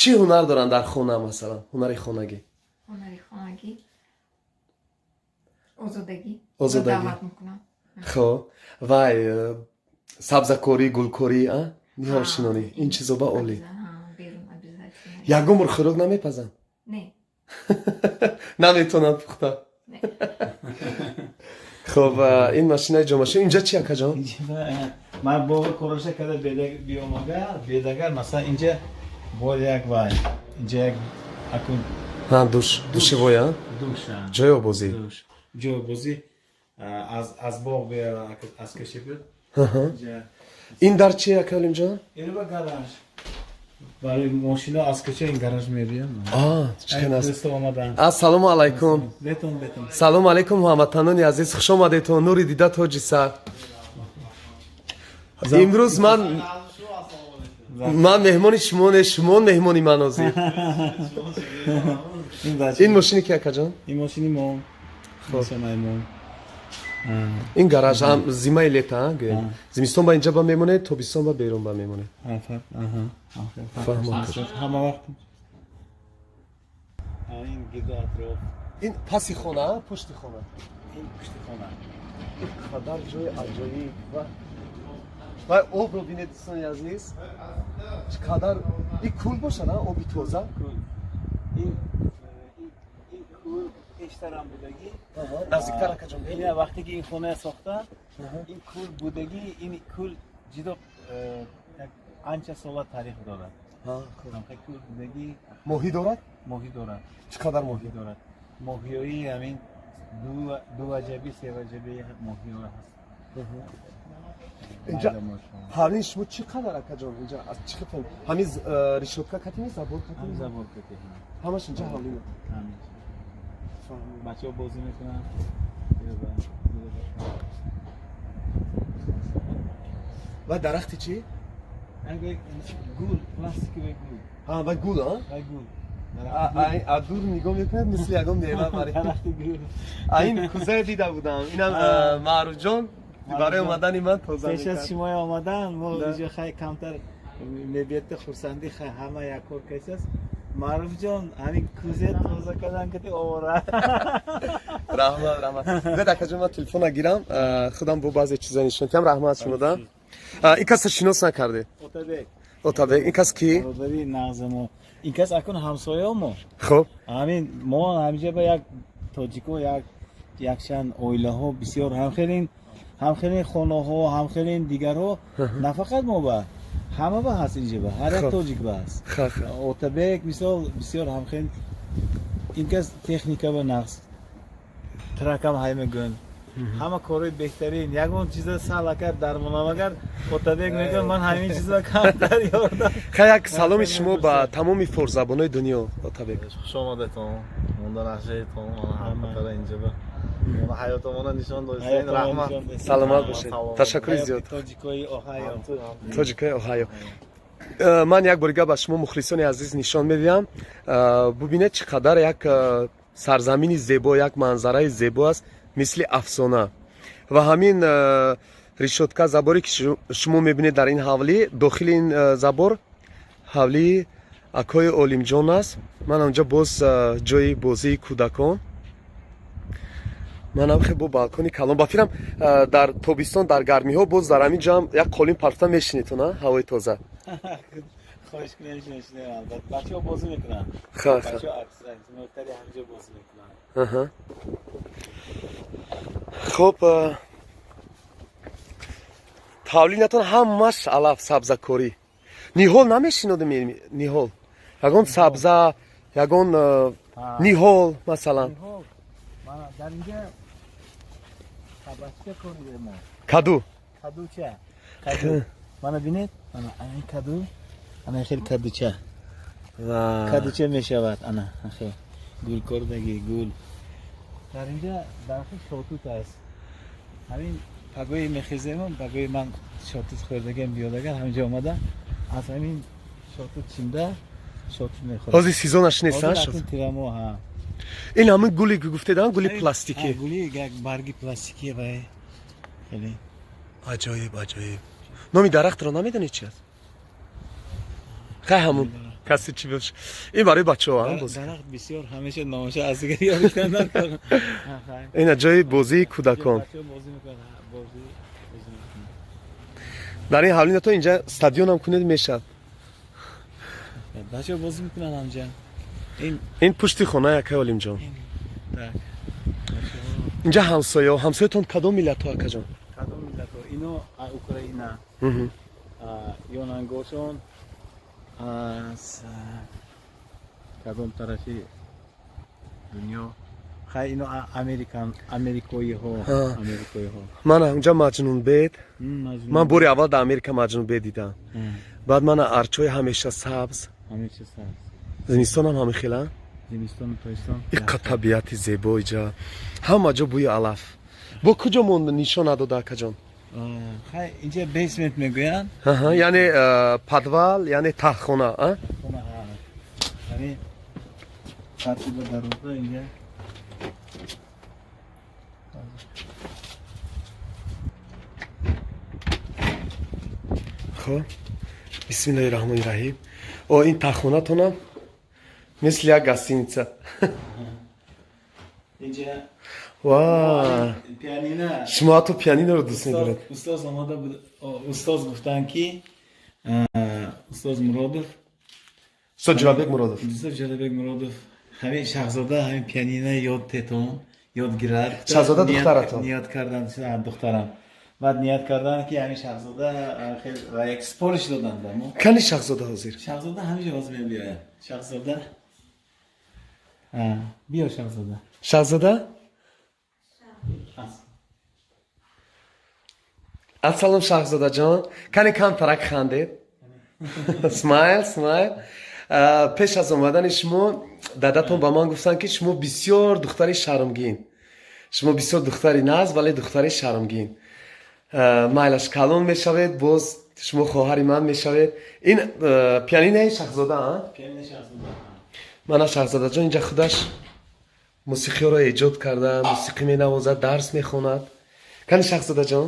чӣ ҳунар доранд дар хона, масалан, ҳунари хонагӣ? Ҳунари хонагӣ, озодагӣ. Озодагӣ. Даъват мекунам. Хоб, вай сабзакорӣ, гулкорӣ, а, ниҳолшинонӣ, ин чизо ба олӣ. Берун обязательно. Ягон бор хӯрок намепазанд? Не. Наметавонанд пухта? Не. Хоб, ин машинаи ҷомашӯ инҷа чи, акаҷон? Ман бова короша када биомага, бедагар, масалан, инҷа бор як вай. Инҷа як акун. Ҳа, душ, душевой, а? Душ. Ҷои обозӣ. Душ. Ҷои бозӣ аз боғ биёрам, аз кӯча буд. Инҷа Ин дар чи, ака Олимҷон? Ин ба гараж. Барои мошино аз кӯча ин гараж мебиям. А, чӣ хел аст? Дӯсто омадан. Ассалому алайкум. Бетон, бетон. Салому алайкум, ҳамватанони азиз, хуш омадетон, нури дида, тоҷи сар. Имрӯз ман меҳмони шумо не, шумо меҳмони ман ҳозир. Ин бача. Ин мошини ки, акаҷон? Ин мошини мо. Мошинаи мо. Ин гараж ҳам зимаи лета, а, гӯем, зимистон ба инҷа ба мемонед, тобистон ба берун ба мемонед. Фаҳмам. Ҳама вақт. Ин гирду атроф. Ин паси хона, а? Пушти хона? Ин пушти хона. Қадар ҷои аҷоиб ва обро бинед, дӯстони азиз, чӣ қадар ин кӯл бошад, а, оби тоза. Кӯл. Ин кӯл пештарам будагӣ. Наздиктар, акаҷон. Ина вақте ки ин хона сохта, ин кӯл будагӣ, ин кӯл ҷидо як анча сола таърих дорад. Ҳамхел кӯл будагӣ. Моҳӣ дорад? Моҳӣ дорад. Чӣ қадар моҳӣ? Моҳӣ дорад. Моҳиҳои ҳамин ду ваҷаби, се ваҷаби моҳиҳо ҳаст. Инҷа Майда моҳиҳо. ҳавлии шумо чӣ қадар, акаҷон? Инҷа аз чӣ қадар ҳамин решётка кати нест, забор кати? Ҳамин нест? Забор кати. Ҳамаш инҷа ҳавлӣ? Ҳамин. Бачаҳо бозӣ мекунанд. Зира. Ва дарахти чӣ? Гул, пластиковый гул. Ҳа, ва гул, а? Вай гул. А дур нигоҳ мекунад, мисли ягон мева бари. Дарахти гул. А, ин кӯзае дида будам, инам Маъруфҷон барои омадани ман тоза Пеш аз мекард. шумои омадан мо Да. инҷо хай камтар мебиятта хурсандӣ, хай ҳама як кор кайсаст. Маъруфҷон ҳамин кӯзе тоза кардан кати овора. Раҳмат, раҳмат. Бед, акаҷон, ман телефона гирам, худам бо баъзе чиза нишон диҳам. Раҳмат шумо да. Ин каса шинос накардед? Отабек. Отабек, ин кас ки? Бародари нағзи мо. Ин кас акун ҳамсояо мо. Хуб. Ҳамин мо ҳаминҷа ба як тоҷико як якчанд оилаҳо бисёр ҳамхелин хонаҳо, ҳамхелин дигарҳо, на фақат мо, ба ҳама ба ҳаст, инҷа ба ҳар як Хуб. тоҷик ба ҳаст. Хуб. Отабек мисол бисёр ҳамхел, ин кас техника ба нағз, truck ам ҳай мегӯянд. Ҳама корҳои беҳтарин, ягон чиза сал агар дармонам, агар Отабек мегӯяд, ман ҳамин чиза камтар ёрдам. Хай, як саломи шумо ба тамоми форсзабонои дунё, Отабек. Хуш омадетон, монда нашаетон, мана ҳамқатара инҷа ба мона ҳаётомона нишон додистен, раҳмат. Саломат бошед, ташаккури зиёд. Тоҷикои Оҳайо. Тоҷикои Оҳайо. Ман як борига ба шумо, мухлисони азиз, нишон медиҳам. Бубинед, чӣ қадар як сарзамини зебо, як манзараи зебо аст, мисли афсона. Ва ҳамин решётка, заборе ки шумо мебинед дар ин ҳавлӣ, дохили ин забор ҳавлии акои Олимҷон аст. Ман онҷа боз ҷои бозии кӯдакон, манам хе бо балкони калон. Ба фикрам, дар тобистон, дар гармиҳо боз дар ҳамин ҷо ҳам як қолин парфта мешинедтон, ҳавои тоза. Хоҳиш кунем, шинем, албатта. Бачаҳо бозӣ мекунанд. Ха, ха. Бачаҳо аксаран мӯҳтари ҳаминҷо бозӣ мекунанд. Аҳа. Хуб, ҳавлинатон ҳамаш алаф, сабзакорӣ. Ниҳол намешинодем? Ниҳол, ягон сабза, ягон ниҳол масалан? Ниҳол, мана дар инҷа кабачка коридаем мо. Каду. Кадуча, каду. Мана бинед, мана ин каду, ана хел кадуча. Ва Кадуча мешавад, ана хел гул кордаги, гул. Дар инҷа дарахти шотут аст. Ҳамин пагои мехезем, пагои ман шотут хӯрдагам, биёдаган ҳаминҷа омада, аз ҳамин шотут чимда шотут мехӯрам. Ҳозир сезонаш нест, а? Ҳозир Шуд. Акнун тирамо, ҳа. Ин ҳамин гуле ки гуфтедам, гули пластикӣ. Ҳа, гули як барги пластикӣ вай хеле. Аҷоиб, аҷоиб. Номи дарахтро намедонед, чи аст? Хай, ҳамун касе чӣ бош, ин барои бачаҳо боз. Дарахт бисёр, ҳамеша номаша аз дигар ёдиштан накардам. Ина ҷои бозии кӯдакон. Бачаҳо бозӣ мекунанд, ҳа, бозӣ мекунанд. Дар ин ҳавлинатон инҷа стадионам кунед, мешавад. Бачаҳо бозӣ мекунанд ҳамҷа ин. Ин пушти хона якай Олимҷон. Так. Инҷа ҳамсояҳо, ҳамсоятон кадом миллатҳо, акаҷон? Кадом миллатҳо? Ино Украина, ёнангошон аз кадом тарафи дунё? Хай, ино американ, америкоиҳо. Америкоиҳо. Мана унҷа маҷнунбед. Маҷнун. Ман бори аввал дар Америка маҷнунбед дидам. Баъд мана арчои ҳамеша сабз. Ҳамеша сабз. Зимистонам ҳамин хела? Зимистону тобистон. Иққа табиати зебо иҷа, ҳама ҷо бӯи алаф. Бо куҷо мон нишон надода, акаҷон? Хай, инҷа basement мегӯянд. Аҳа, яъне подвал, яъне таҳхона, а? Хона, ҳа. Ҳамин тартиба дароза инҷа. Хоб, бисмиллаҳи раҳмони раҳим. О, ин таҳхонатонам мисли як гостиница. Инҷа Ва пианино. Шумо ҳатто пианиноро дӯст медоред. Устоз омода буд, устоз гуфтанд ки устоз Муродов. Устод Ҷурабек Муродов. Устод Ҷурабек Муродов, ҳамин Шаҳзода ҳамин пианино ёд тетон, ёд гирад. Шаҳзода духтаратон? Ният кардан, духтарам. Баъд ният кардан ки ҳамин Шаҳзода хел ва як супориш доданд ба мо. Кани Шаҳзода ҳозир? Шаҳзода ҳамиҷа ҳозир мебиёяд. Шаҳзода, биё, Шаҳзода. Шаҳзода. Ас. Ассалом, Шаҳзодаҷон. Кани камтарак хандед. Smile, smile. Пеш аз омадани шумо дадатон ба ман гуфтанд, ки шумо бисёр духтари шармгин, шумо бисёр духтари наз, вале духтари шармгин. Майлаш, калон мешавед, боз шумо хоҳари ман мешавед. Ин пианинаи Шаҳзода, а? Пианино Шаҳзода. Мана Шаҳзодаҷон инҷа худаш мусиқиҳоро эҷод карда, мусиқӣ менавозад, дарс мехонад. Кани Шаҳзодаҷон?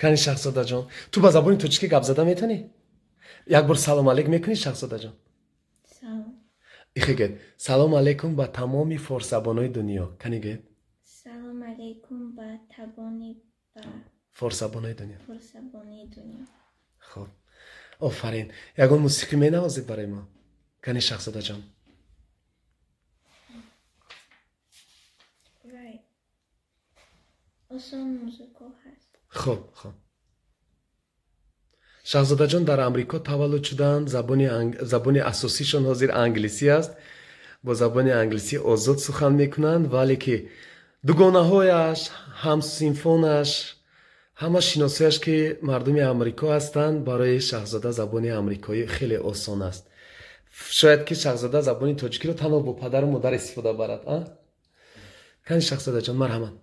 Кани Шаҳзодаҷон, ту ба забони тоҷикӣ гап зада метавонӣ? Як бор салом алейк мекунӣ, Шаҳзодаҷон? Салом. Ихе гет: салом алейкум ба тамоми форсзабонои дунё. Кани гет. Салом алейкум ба табони ба Форсзабонои дунё. форсабони дунё. Хуб, офарин. Ягон мусиқӣ менавозед барои мо? Кани, Шаҳзодаҷон? Вай. Осон музыко ҳаст. Хуб, хуб. Шаҳзодаҷон дар Амрико таваллуд шуданд, забони асосишон ҳозир англисӣ аст, бо забони англисӣ озод сухан мекунанд, вале ки дугонаҳояш, ҳамсинфонаш, ҳама шиносояш, ки мардуми Амрико ҳастанд, барои Шаҳзода забони амрикоӣ хеле осон аст. Шояд ки Шаҳзода забони тоҷикиро танҳо бо падару модар истифода барад. Кани, Шаҳзодаҷон, марҳамат.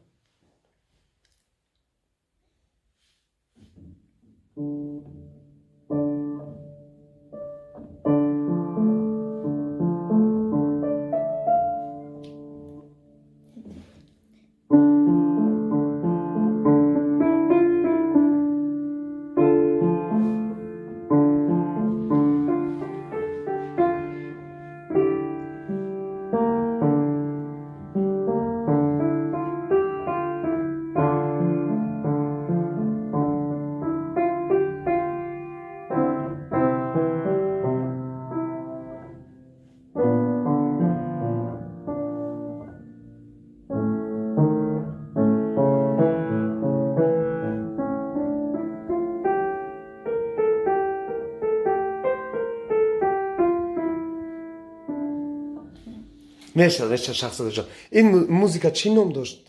Мешавад, мешавад, Шаҳзодаҷон. Ин музыка чӣ ном дошт?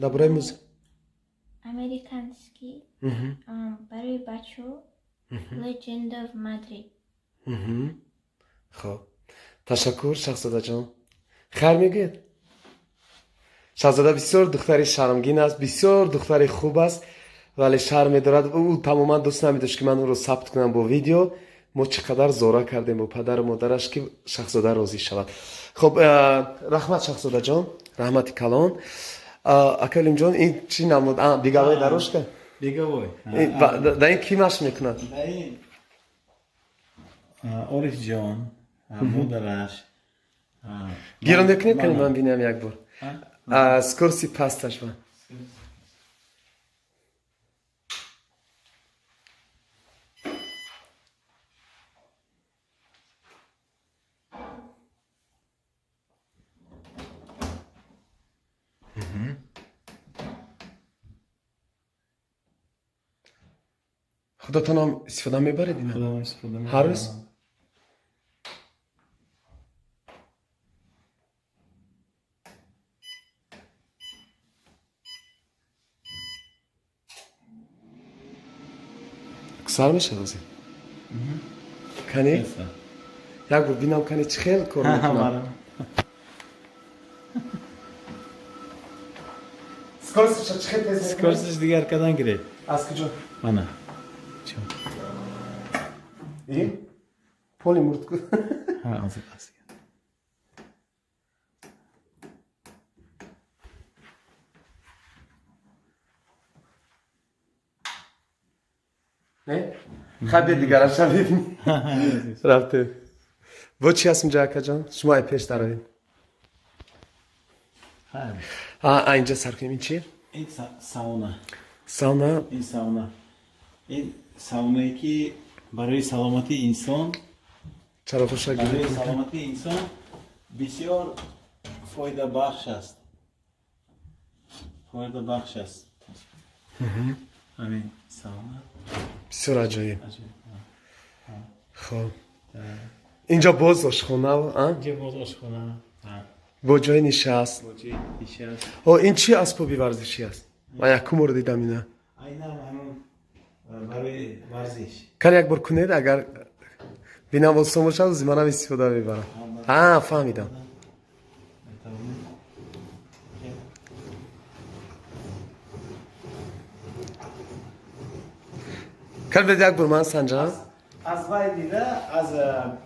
Дар бораи музика. Американский, барои бачаҳо, Legend of Madrid. Хоб, ташаккур, Шаҳзодаҷон. Хайр мегӯед? Шаҳзода бисёр духтари шармгин аст, бисёр духтари хуб аст, вале шарм медорад. Ӯ тамоман дӯст намедошт, ки ман ӯро сабт кунам бо видео. Мо чӣ қадар зора кардем бо падару модараш, ки Шаҳзода розӣ шавад. Хоб, раҳмат, Шаҳзодаҷон, раҳмати калон. Ака Олимҷон, ин чӣ намуд? Беговая дорожка. Беговой. Дар ин кӣ машқ мекунад? Дар ин Орифҷон, модараш. Гирон мекунед, кани ман бинам як бор скорости пасташ ба. Худатонам истифода мебаред ина? Худам истифода мебарам. Ҳар рӯз? Сар мешавад ҳозир? Кани, як бор бинам, кани, чӣ хел кор мекунад. Скоростиша чӣ хел тез мекунад? Скоростиш дигар кадан гиред. Аз куҷо? Мана. И поли мурд ку. Ҳозир. Не, хай, бе, дигараша бибини. Рафтем. Бо чӣ аст инҷа, акаҷон? Шумо ай пеш дароед. А инҷа сар кунем. Ин чи? Ин сауна. Сауна. Ин сауна, ин саунае, ки барои саломатии инсон Чаро хуша. Барои саломатии инсон бисёр фоидабахш аст, фоидабахш аст ҳамин сауна. Бисёр аҷоиб. Хоб, инҷо боз ошхона. Инҷо боз ошхона. Бо ҷои нишаст. Бо ҷои нишаст. О, ин чӣ асбоби варзишӣ аст? Ман якум бор дидам ина. Айнан ҳамон барои варзиш. Кани, як бор кунед, агар бинам осон бошад, ози манам истифода мебарам. А, фаҳмидам. Метавонед. Кани, бед, як бор ман санҷам. Аз вай дида, аз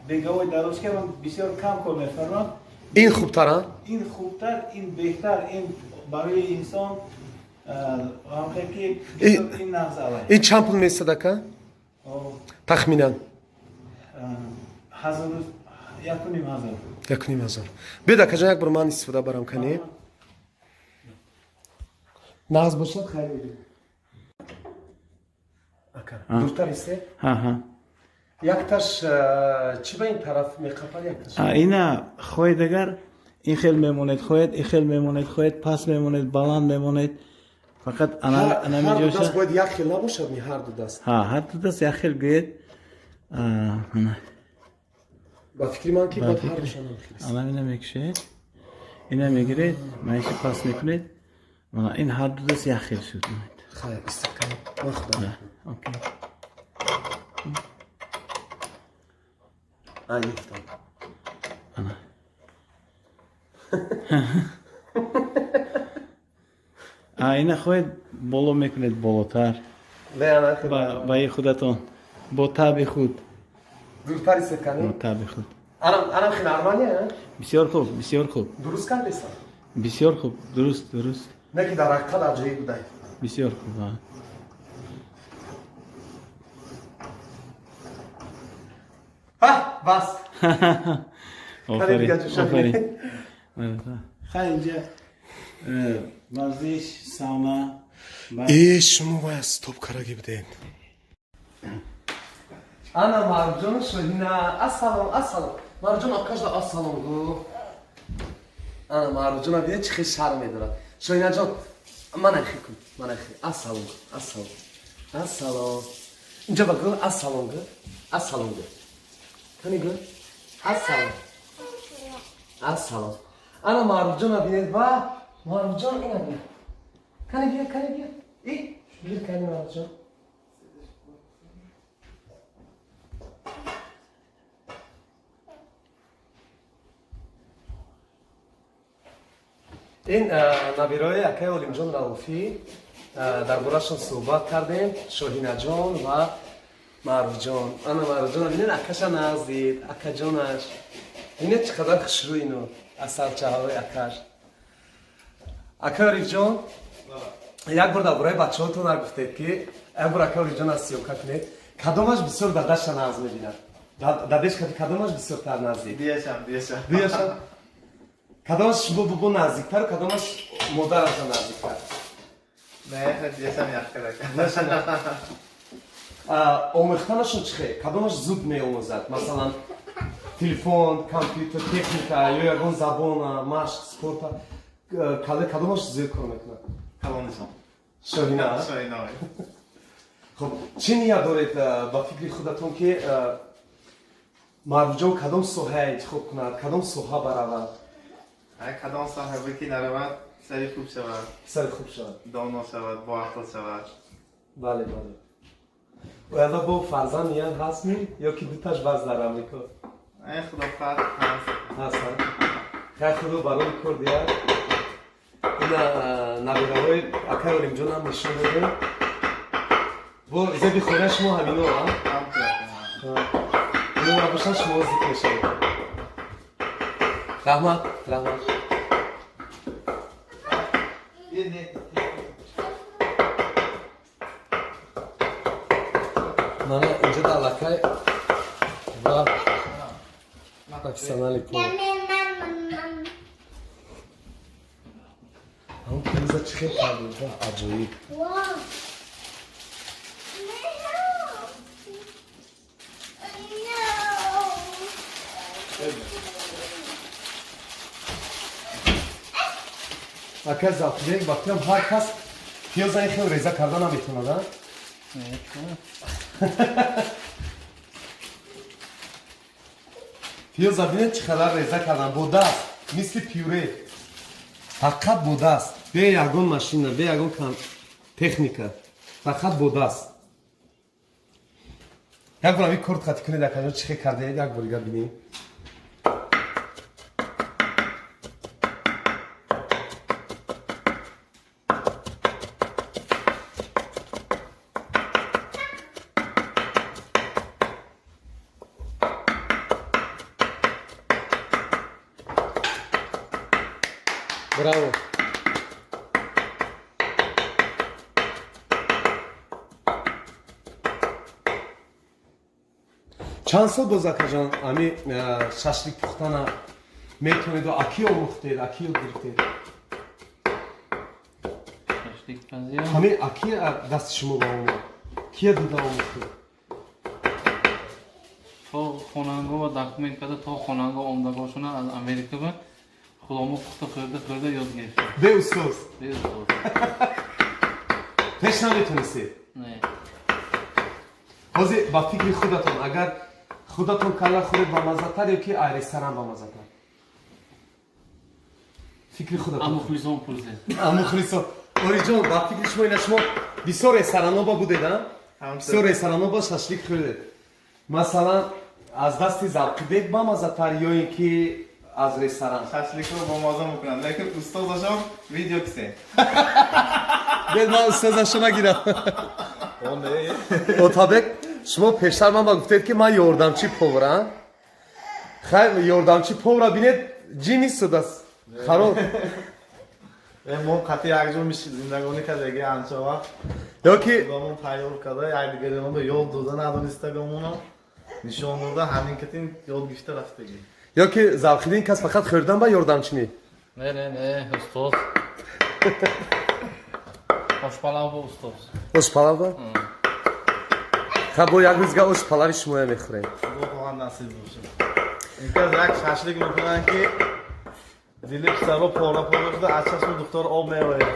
беговой дорожка ман бисёр кам кор мефармам. Ин хубтар, а? Ин хубтар, ин беҳтар, ин барои инсон ҳамхел ки бисёр ин нағз алай. Ин чанд пул месад, ака, тахминан? Ҳазору 1500. 1500. Биёд, акаҷон, як бор ман истифода барам. Кани, нағз бошад, хайр мебинем, ака. Дуртар исе. Якташ чӣ ба ин тараф меқапад, якташ? Ина хоҳед, агар ин хел мемонед, хоҳед ин хел мемонед, хоҳед паст мемонед, баланд мемонед. Фақат Ҳар ду даст бояд як хел набошад, ми ҳар ду даст? Ҳа, ҳар ду даст як хел гӯед. Ба фикри ман ки бояд ҳар душон ҳам хел. Ана ина мекушед, ина мегиред, маиша пас мекунед. Мана ин ҳар ду даст як хел шуд. Хайр, истиқом. Ман худам. Окей. А, гирифтам. Ана. А ина хоҳед боло мекунед болотар. Не, ана хел. Ба и худатон. Бо таби худ. Дуртар истед кани? Бо таби худ. Анам, анам хел нормалия, а? Бисёр хуб, бисёр хуб. Дуруст кардесам? Бисёр хуб, дуруст, дуруст. Не ки дар ҳақиқат аҷоиб будай. Бисёр хуб. А. Ҳа, бас. Офарин, дигар ҷӯша офарин. Хай инҷа варзиш, сауна. Э, шумо бояд стоп караги будед. Ана Марҷон Шоҳина, ассалом, ассалом. Марҷон акажда ассалом гу. Ана Марҷона бинед чӣ хел шарм медорад. Шоҳинаҷон, мана хел кун, мана хел. Ассалом, ассалом. Ассалом. Инҷа ба гу, ассалом гу. Ассалом гу. Кани гу? Ассалом. Ассалом. Ана Марҷона бинед ва Марҷон ина бинед. Кани бия, кани бия. И, бир кани Марҷон. Ин набираҳои акаи Олимҷон Рауфӣ, дар борашон суҳбат кардем, Шоҳинаҷон ва Маъруфҷон. Ана Маъруфҷон бинед, акаша наздид, акаҷонаш. Бинед чӣ қадар хушрӯ ино, асалчаҳои акаш. Акаи Орифҷон, як бор дар бораи бачаҳотон нагуфтед ки як бор акаи Орифҷон аз съёмка кунед. Кадомаш бисёр дадаша нағз мебинад? Дадеш кадомаш бисёртар наздик? Дуяшам, дуяшам. Дуяшам? Кадомаш шумо бобо наздиктару кадомаш модараша наздиктар? Не, дуяшам як хел ака. Омӯхтанашон чӣ хел? Кадомаш зуд меомӯзад? Масалан, телефон, компютер, техника ё ягон забона, машқ, спорта. Кадомаш зуд кор мекунад? Калонишон. Шоҳина? Шоҳина. Хуб, чӣ ният доред ба фикри худатон ки Маъруфҷон кадом соҳа интихоб кунад, кадом соҳа баравад? Ай кадом соҳа ки наравад, сари хуб шавад. Сари хуб шавад. Доно шавад, боақл шавад. Бале, бале. Оянда бо фарзанд ният ҳаст ми ё ки дуташ баз дар Амрико? Ай худо хоҳад ҳаст. Ҳаст, ҳа? Хай худо барои кор диҳад. Ина набираҳои акаи Олимҷонам нишон додем. Бо зеби хонаи шумо ҳамино, а? Ҳам ту. Ино набошад шумо зикр мешавед. Раҳмат, раҳмат. Мана инҷо дар аллакай ва профессионали пол. Ҳамон пӯза чӣ хел кардем, ва аҷоиб. Ака Завқибек, ба фикрам ҳар кас пиёза ин хел реза карда наметавонад, а? Пиёза бинед чӣ қадар реза кардан бо даст, мисли пюре. Фақат бо даст, бе ягон машина, бе ягон техника. Фақат бо даст. Як бор ҳамин корт қатӣ кунед, акаҷон, чӣ хел кардаед, як бор дигар бинем. Браво. Чанд сол боз акаҷон ами шашлик пухтана метавонеду аки омӯхтед, аки ёд гирифтед? Ҳамин аки дасти шумо ба омад? Кия дида омӯхтед? То хонанго ва документ карда то хонанго омдагошона аз Америка ба худомо пухта хӯрда хӯрда ёд гирифтем. Бе устоз. Бе устоз. Пеш наметонистед? Не. Ҳозир ба фикри худатон, агар худатон калла хӯред, бамаззатар ё ки ай ресторан бамаззатар? Фикри худатон. Мухлисон пурсед. Мухлисон. Ориҷон, ба фикри шумо, ина шумо бисёр рестораноба будед, а? Бисёр рестораноба шашлик хӯрдед. Масалан, аз дасти Завқибек бамаззатар ё ин ки аз ресторан? Шашликро бомаза мекунанд, лекин устозашон видео кисе. Бед, ман устозашо нагирам. О, не. Отабек, шумо пештар ман ба гуфтед, ки ман ёрдамчи поварам. Хайр, ёрдамчи повара бинед, ҷим истодааст, хароб. Мо қати якҷо зиндагонӣ кардаги анча вақт. Ё ки Худамон тайёр карда, якдигаримонро ёд дода, надонистагомонро нишон дода, ҳамин катин ёд гирифта рафтагӣ. Ё ки Завқиддин кас фақат хӯрдан ба ёрдамчи не? Не, не, не, устоз. Ошпалав бо устоз. Ошпалава. Ха, бо як рӯзга ошпалави шумоя мехӯрем. Худо хоҳад, насиб бошад. Инкас як шашлик мекунанд, ки дили писаро пора пора шуда, аз чашми духтар об меояд.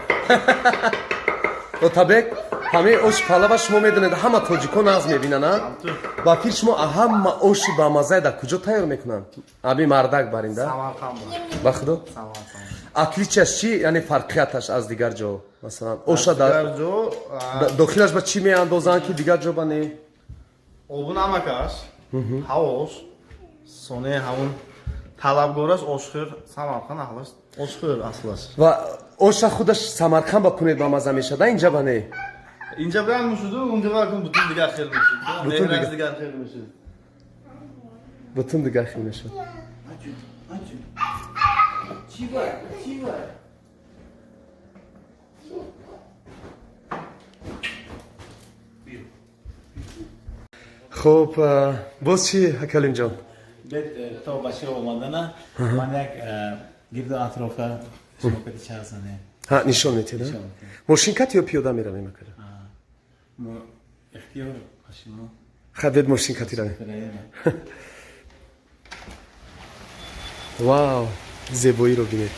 Отабек, ҳамаи ош палава шумо медонед, ҳама тоҷико нағз мебинанд, а? Ба фикр шумо, ҳама оши бамаззае дар куҷо тайёр мекунанд? Аби мардак баринда. Самарқанд. Ба худо. Самарқанд. Отличияш чӣ, яъне фарқияташ аз дигар ҷо? Масалан, оша дар Дигар ҷо дохилаш ба чӣ меандозанд, ки дигар ҷо ба не? Обу намакаш, ҳавош, соне ҳамун талабгораш ошхӯр, Самарқанд аҳлаш ошхӯр аслаш. Ва оша худаш Самарқанд ба кунед бамазза мешада, инҷа ба не? Инҷа бирам мешуду, унҷа бирам бутун дигар хел мешуд. Бутун Меҳраш дигар. Дигар хел мешуд. Бутун дигар хел мешавад. Хуб, боз чӣ, Акалимҷон? Бед, то бачаҳо омадана, ман як гирду атрофа шумо кати чарх занем. Ҳа, нишон метиҳед? Нишон медиҳем. Мошин кати ё пиёда меравем, акаҷон? Мо ихтиёр ба шумо. Ха, бед, мошин кати равем. Равем. Вау, зебоиро бинед!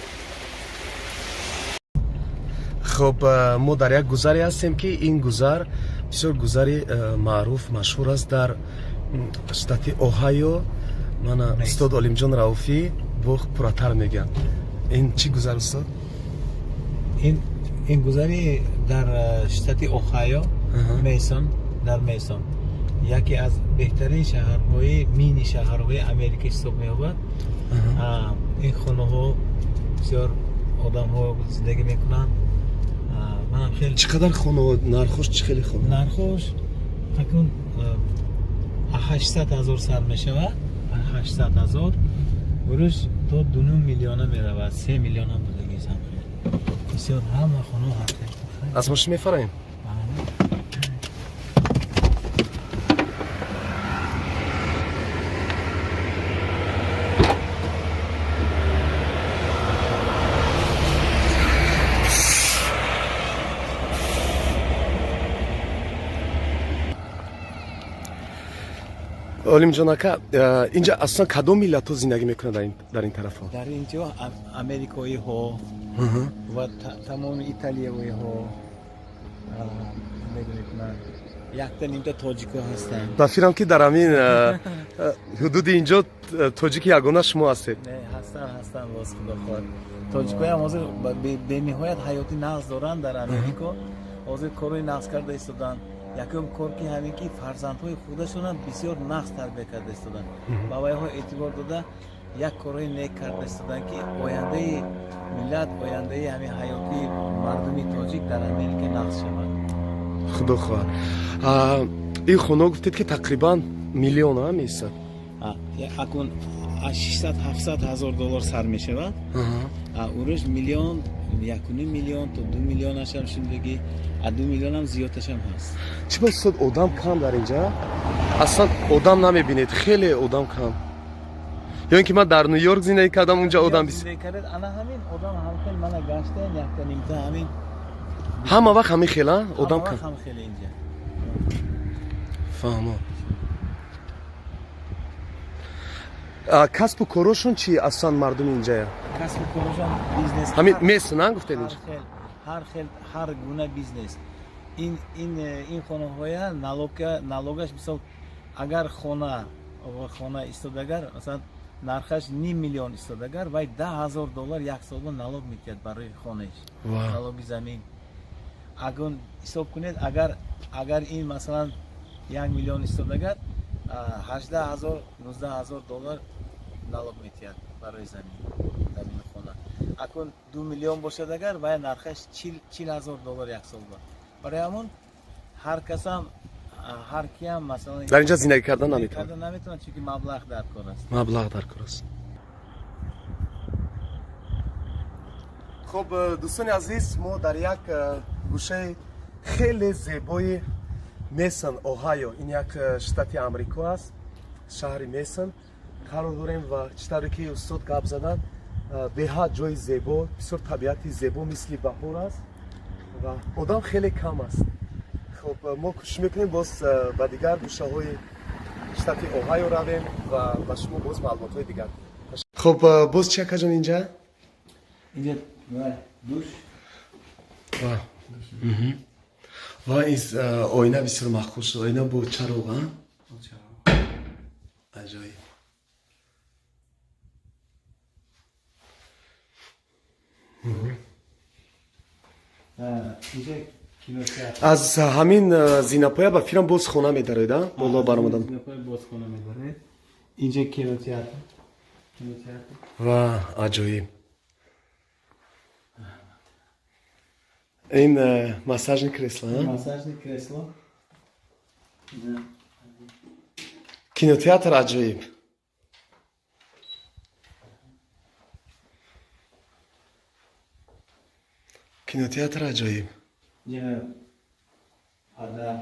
Хуб, мо дар як гузаре ҳастем, ки ин гузар бисёр гузари маъруф, машҳур аст дар штати Оҳайо. Мана устод Олимҷон Рауфӣ бо пурратар мегӯянд, ин чӣ гузар, устод? Ин гузари дар штати Охайо, Мейсон, дар Мейсон, яке аз беҳтарин шаҳрҳои, мини шаҳрҳои Америка ҳисоб меёбад. Ин хонаҳо бисёр одамҳо зиндагӣ мекунанд. Манам хеле Чӣ қадар хонаҳо, нархош чӣ хеле хона? Нархош акнун 800 000 сар мешавад, 800 000 урӯз то 2,5 миллиона меравад, 3 миллионам будагист. Ҳам хел бисёр, ҳама хонаҳо ҳар хел. Аз мошин мефароем. Бале. Олимҷон ака, инҷа аслан кадом миллатҳо зиндагӣ мекунанд дар ин тарафҳо? Дар ин ҷо америкоиҳо ва тамоми италиявиҳо зиндагӣ мекунанд, якта нимта тоҷикҳо ҳастанд. Ба фикрам, ки дар ҳамин ҳудуди инҷо тоҷики ягона шумо ҳастед. Не, ҳастанд, ҳастанд, боз худо хоҳад, тоҷикоям ҳозир бениҳоят ҳаёти нағз доранд дар Америко. Ҳозир корҳои нағз карда истоданд. Якум кор ки ҳамин ки фарзандҳои худашонам бисёр нағз тарбия карда истоданд, ба вайҳо эътибор дода, як корҳои нек карда истоданд, ки ояндаи миллат, ояндаи ҳамин ҳаёти мардуми тоҷик дар Америка нағз шавад. Худо хоҳад. Ин хона гуфтед, ки тақрибан миллион а меистад? Акун аз 600 700 ҳазор доллар сар мешавад, урӯз миллион, 1,5 миллион то 2 миллионашам шудагӣ, аз 2 миллионам зиёдашам ҳаст. Чӣ ба, устод, одам кам дар инҷа? Аслан одам намебинед, хеле одам кам. Ё ин ки ман дар Ню Йорк зиндагӣ кардам, унҷа одам бис Зиндагӣ кардед, ана ҳамин одам ҳамхел мана гаштаен, якта нимта ҳамин. Ҳама вақт ҳамин хел а одам ҳама кам? Вақт ҳам хеле инҷа. Фаҳмо. Касбу корошон чи аслан мардуми инҷая? Касбу корашон бизнес. Ҳамин мест на гуфтед Ҳар инҷа? хел, ҳар хел, ҳар гуна бизнес. Ин хонаҳоя налогаш, мисол, агар хона истодагар, масалан, нархаш ним миллион истодагар, вай 10 000 доллар як солба налог медиҳад барои хонааш. Налоги замин. Агар ҳисоб кунед, агар ин, масалан, 1 миллион истодагар, 18 000, 19 000 доллар налог медиҳад барои замини хона. Акун 2 миллион бошад агар, вай нархаш 40 000 доллар як солба. Барои ҳамон ҳар касам, ҳар киам, масалан, Дар инҷа зиндагӣ кардан наметавонад. Кардан наметавонад, чунки маблағ дар кор аст. Маблағ дар кор аст. Хуб, дӯстони азиз, мо дар як гӯшаи хеле зебои Мейсон, Оҳайо, ин як штати Амрико аст, шаҳри Мейсон қарор дорем ва чӣ тавре ки устод гап заданд, беҳад ҷои зебо, бисёр табиати зебо, мисли баҳор аст ва одам хеле кам аст. Хуб, мо кӯшиш мекунем боз ба дигар гӯшаҳои штати Оҳайо равем ва ба шумо боз маълумотҳои дигар. Хуб, боз чи, акаҷон, инҷа? Инҷа душ. Ва ин оина бисёр маъқул шуд, оина бо чароғ, а? Аҷоиб. Инҷа кинотеатр. Аз ҳамин зинапоя ба фирам боз хона медароед, а, боло баромадан? Зинапоя боз хона медоред. Инҷа кинотеатр. Ва, аҷоиб! Ин массажный кресло, а? Массажный кресло. Кинотеатр, аҷоиб! Кинотеатр, аҷоиб! Инҷа падар,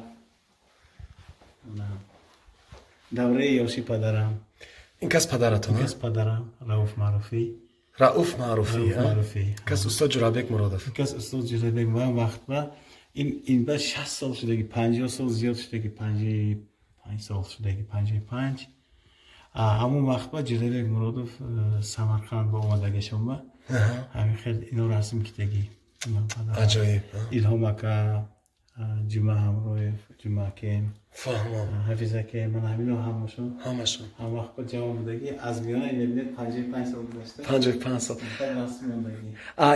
давраи ёши падарам. Ин кас падаратон? Ин кас падарам, Рауф Маъруфӣ. Рауф Маъруфӣ. Рауф Маъруфӣ. Кас устод Ҷурабек Муродов. Ин кас устод Ҷурабек. Ва вақт ба ин ба 60 сол шудаги, 50 сол зиёд шудаги, 55 сол шудаги, 55. Ҳамон вақт ба Ҷурабек Муродов Самарқанд ба омадагишон ба ҳамин хел ино расм китагӣ. Аҷоиб! Илҳом ака, Ҷума Ҳамроев, Ҷума акем. Фаҳмам. Ҳафиз акем, ман ҳамино ҳамашон. Ҳамашон. Ҳам вақт ба ҷавон будагӣ, аз миёна мебинед, 55 сол гузашта. 55 сол. Расм мондагӣ.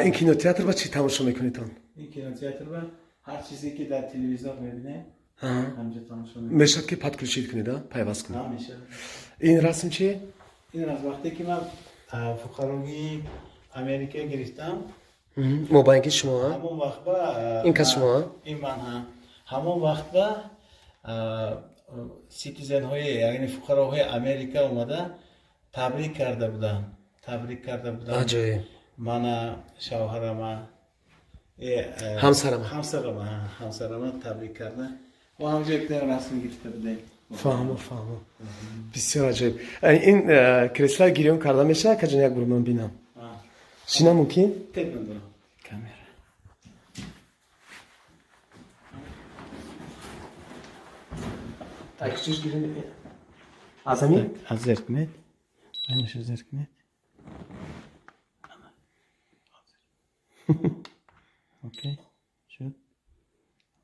Ин кинотеатр ба чӣ тамошо мекунедон? Ин кинотеатр ба ҳар чизе ки дар телевизор мебинем, ҳамҷо тамошо. Мешавад ки подключить кунед, пайваст кунед? Мешавад. Ин расм чи? Ин расм вақте ки ман фуқарогии Америка гирифтам. Мобайнки шумо? Ҳамон вақт ба Ин кас шумо? Ин ман, ҳа. Ҳамон вақт ба citizen ҳои, яъне фуқароҳои Америка омада табрик карда буданд, табрик карда буданд. Аҷоиб! Мана, шавҳарама, ҳамсарама. Ҳамсарама, ҳамсарама табрик карда ва ҳамҷо якдам расм гирифта будем. Фаҳмо, фаҳмо, бисёр аҷоиб! Ин креслои гирён карда мешавад, акаҷон? Як бор ман бинам, шина мумкин? Камера. Такчиш гирён аз ҳамин? Аз зер кунед, айнаша зер кунед. Окей шуд.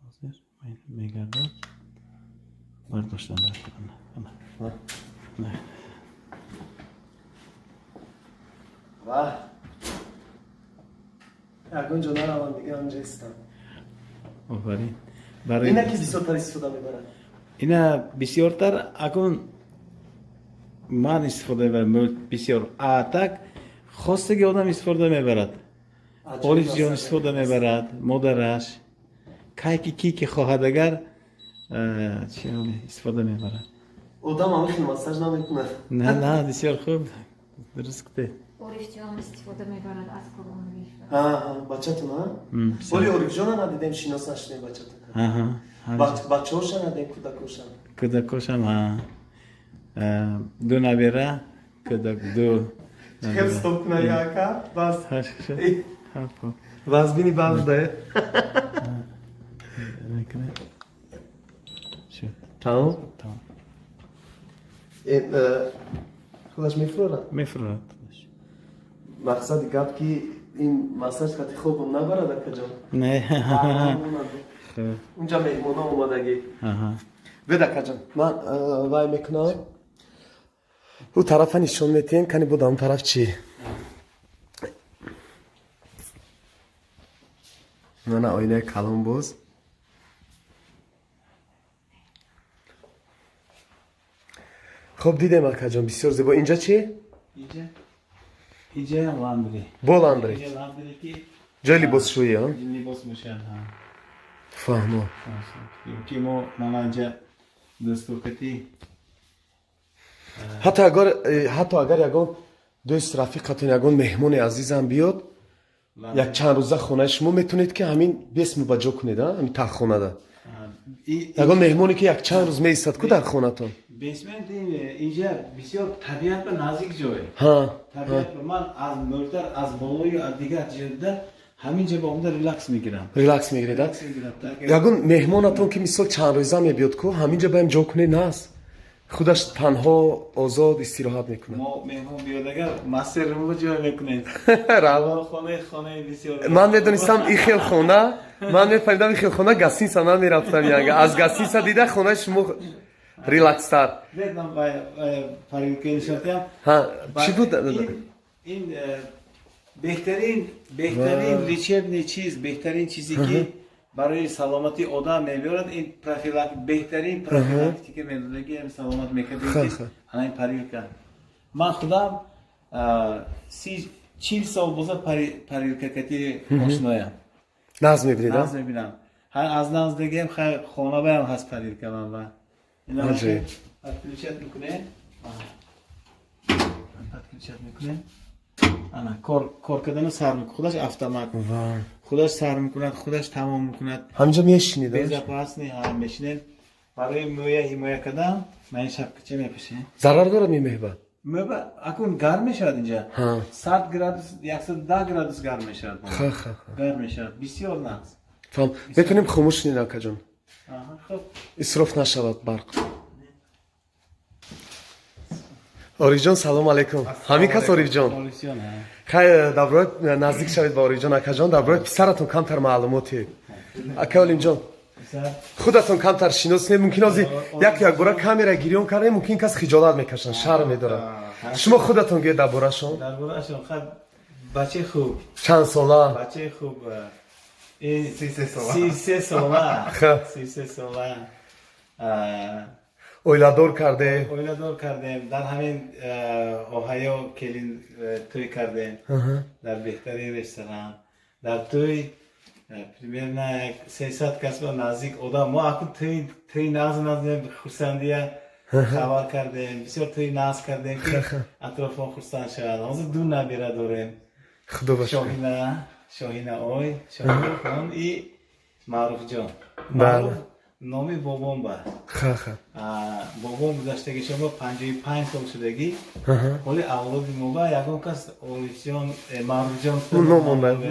Ҳозир мегардад, бардоштан. Ва, ягон ҷо наравам дига, ҳамҷа истам. Офарин. Ина ки бисёртар истифода мебарад? Ина бисёртар акун ман истифода мебарам бисёр, а так хостаги одам истифода мебарад. Орифҷон истифода мебарад, модараш, кай ки ки хоҳад, агар истифода мебарад. Одам ҳама хел массаж намекунад. На, на, бисёр хуб, дуруст гуфтед. Орифҷон истифода мебарад аз Қурбонович. Бачатон, оли Орифҷона надидем, шинос нашудем бачатон. Бачаҳоша надидем, кӯдакошам. Кӯдакошам, ду набера, кӯдак ду. Хел стоп куна яка бас. Бас бини, бас да. Тамом. Тамом. Худаш мефурорад? Мефурорад. Мақсади гап ки ин массаж қати хобам набарад, акаҷон. Не. Унҷа меҳмоно омадагӣ. Бед, акаҷон, ман вай мекунам, ӯ тарафа нишон метиҳем. Кани буд он тараф чӣ? Мана оинаи калон боз. Хуб, дидем, акаҷон, бисёр зебо. Инҷа чӣ? Инҷа laundry. Бо laundry. Инҷа laundry ки ҷои либосшӯӣ, а? Либос мешавад, ҳа. Фаҳмо. Ки мо мана инҷа дастуркати. Ҳатто агар ягон дӯст, рафиқатон, ягон меҳмони азизам биёд, як чанд рӯза хонаи шумо метавонед ки ҳамин бес мубаҷо кунед, а, ҳамин таххонада. Ягон меҳмоне ки як чанд рӯз меистад ку дар хонатон. Basement инҷа бисёр табиат ба наздик ҷой. Табиат ба ман аз мӯлтар, аз болою, аз дигар ҷода ҳамин ҷо ба омада релакс мегирам. Релакс мегиред, а? Релакс мегирам. Ягон меҳмонатон ки мисол чанд рӯза мебиёд ку, ҳамин ҷо баем ҷо кунед, наст, худаш танҳо озод истироҳат мекунад. Мо меҳмон биёд агар, master room ҷой мекунем. Раҳмат. Хонаи бисёр. Ман медонистам ин хел хона, ман мефаҳмидам ин хел хона, гостиница намерафтам. Янга аз гостиница дида хонаи шумо релакстар. Ведам парилка нишонтиам. Ҳа, чӣ буд? Ин беҳтарин лечебный чиз, беҳтарин чизе ки барои саломатии одам мебиёрад, ин беҳтарин профилактика медодаги ҳам саломат мекард. Ана ин парилка. Ман худам 40 сол боза парилка кати ошноям. Нағз мебинед? Нағз мебинам. Аз наздигиам хонабаям ҳаст парилка ман ба. Аҷоиб. Подключать мекунем. Подключать мекунем. Ана кор кардана сар мекунад. Худаш автомат. Худаш сар мекунад, худаш тамом мекунад. Ҳаминҷо мешинед? Безопасный, ҳа, мешинем. Барои мӯя ҳимоя кардан ман ин шапкача мепӯшем. Зарар дорад мемеҳба? Мӯба акун гарм мешавад инҷа. 100 градус, 110 градус гарм мешавад. Ха ха. Гарм мешавад. Бисёр нағз. Фаҳм, метавонем хомӯш кунед, акаҷон? Аҳа, хуб. Исроф нашавад барқ. Орифҷон, салом алайкум. Ҳамин кас Орифҷон? Орифҷон, ҳа. Хай, дар бораи, наздик шавед ба Орифҷон, акаҷон, дар бораи писаратон камтар маълумоте, ака Олимҷон. Худатон камтар шинос кунед. Мумкин ҳозир як якбора камера гирён кардем, мумкин кас хиҷолат мекашанд, шарм медорад. Шумо худатон гӯед дар борашон. Дар бораашон, хай, бачаи хуб. Чанд сола? Бачаи хуб. 33 сола. 33 сола. 33 сола. Оиладор карде? Оиладор кардем. Дар ҳамин Оҳайо келин тӯй кардем. Дар беҳтарин ресторан. Дар тӯй примерно 300 кас ба наздик одам. Мо акун тӯй нағз нағз хурсандия хабар кардем. Бисёр тӯй нағз кардем ки атрофон хурсанд шавад. Ҳозир ду набира дорем. Худо ба шукр. Шоҳина ой, Шоҳинахон и Маъруфҷон. Маъруф номи бобом ба. ха ха Бобом гузаштагишон ба 55 сол шудагӣ. Ҳоли авлоди мо ба ягон кас Орифҷон, Маъруфҷон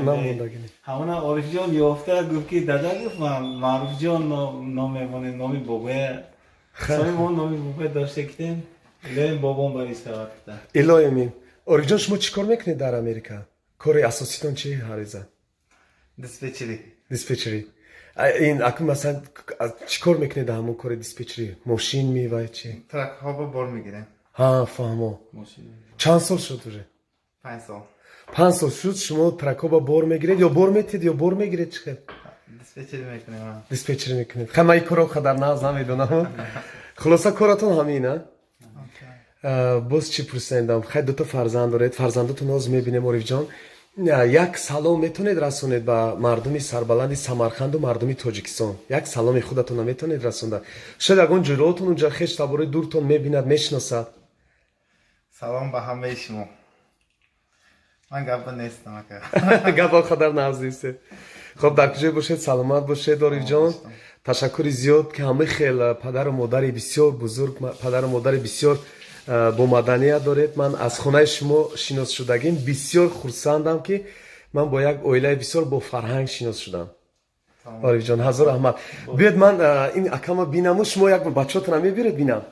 намондагӣ. Ҳамона Орифҷон ёфта гуфт ки дада, гуфт, ман Маъруфҷон ном мемонем, номи бобоя. Соли мо номи бобоя дошта китем. Илоҳим бобом бари сават кита. Илоҳимин. Орифҷон, шумо чӣ кор мекунед дар Америка? Кори асоситон чи ҳариза? Диспетчерӣ. Диспетчерӣ. Ин акун масалан чӣ кор мекунед дар ҳамон кори диспетчерӣ? Мошин мевай чи? Тракҳо ба бор мегирем. Ҳа, фаҳмо. Чанд сол шуд уже? 5 сол. 5 сол шуд шумо тракҳо ба бор мегиред ё бор метиҳед ё бор мегиред, чӣ хел? Диспетчерӣ мекунем. Диспетчерӣ мекунед. Хай, ман ин корро қадар нағз намедонам. Хулоса, коратон ҳамин, а? Боз чӣ пурсендам? Хай, дуто фарзанд доред, фарзандотон ҳозир мебинем. Орифҷон, як салом метавонед расонед ба мардуми сарбаланди Самарқанду мардуми Тоҷикистон? Як саломи худатонро метавонед расонда? Шояд ягон ҷӯроотон унҷа, хеш табори дуртон мебинад, мешиносад. Салом ба ҳамаи шумо. Ман гапа нестам, ака. Гапа қадар нағз нестед. Хоб, дар куҷое бошед, саломат бошед, Орифҷон. Ташаккури зиёд ки ҳамаи хел падару модари бисёр бузург, падару модари бисёр бо маданият доред. Ман аз хонаи шумо шинос шудагим бисёр хурсандам, ки ман бо як оилаи бисёр бо фарҳанг шинос шудам. Орифҷон, ҳазор раҳмат. Биёед, ман ин акама бинаму шумо як бор бачаҳотона мебиёред, бинам,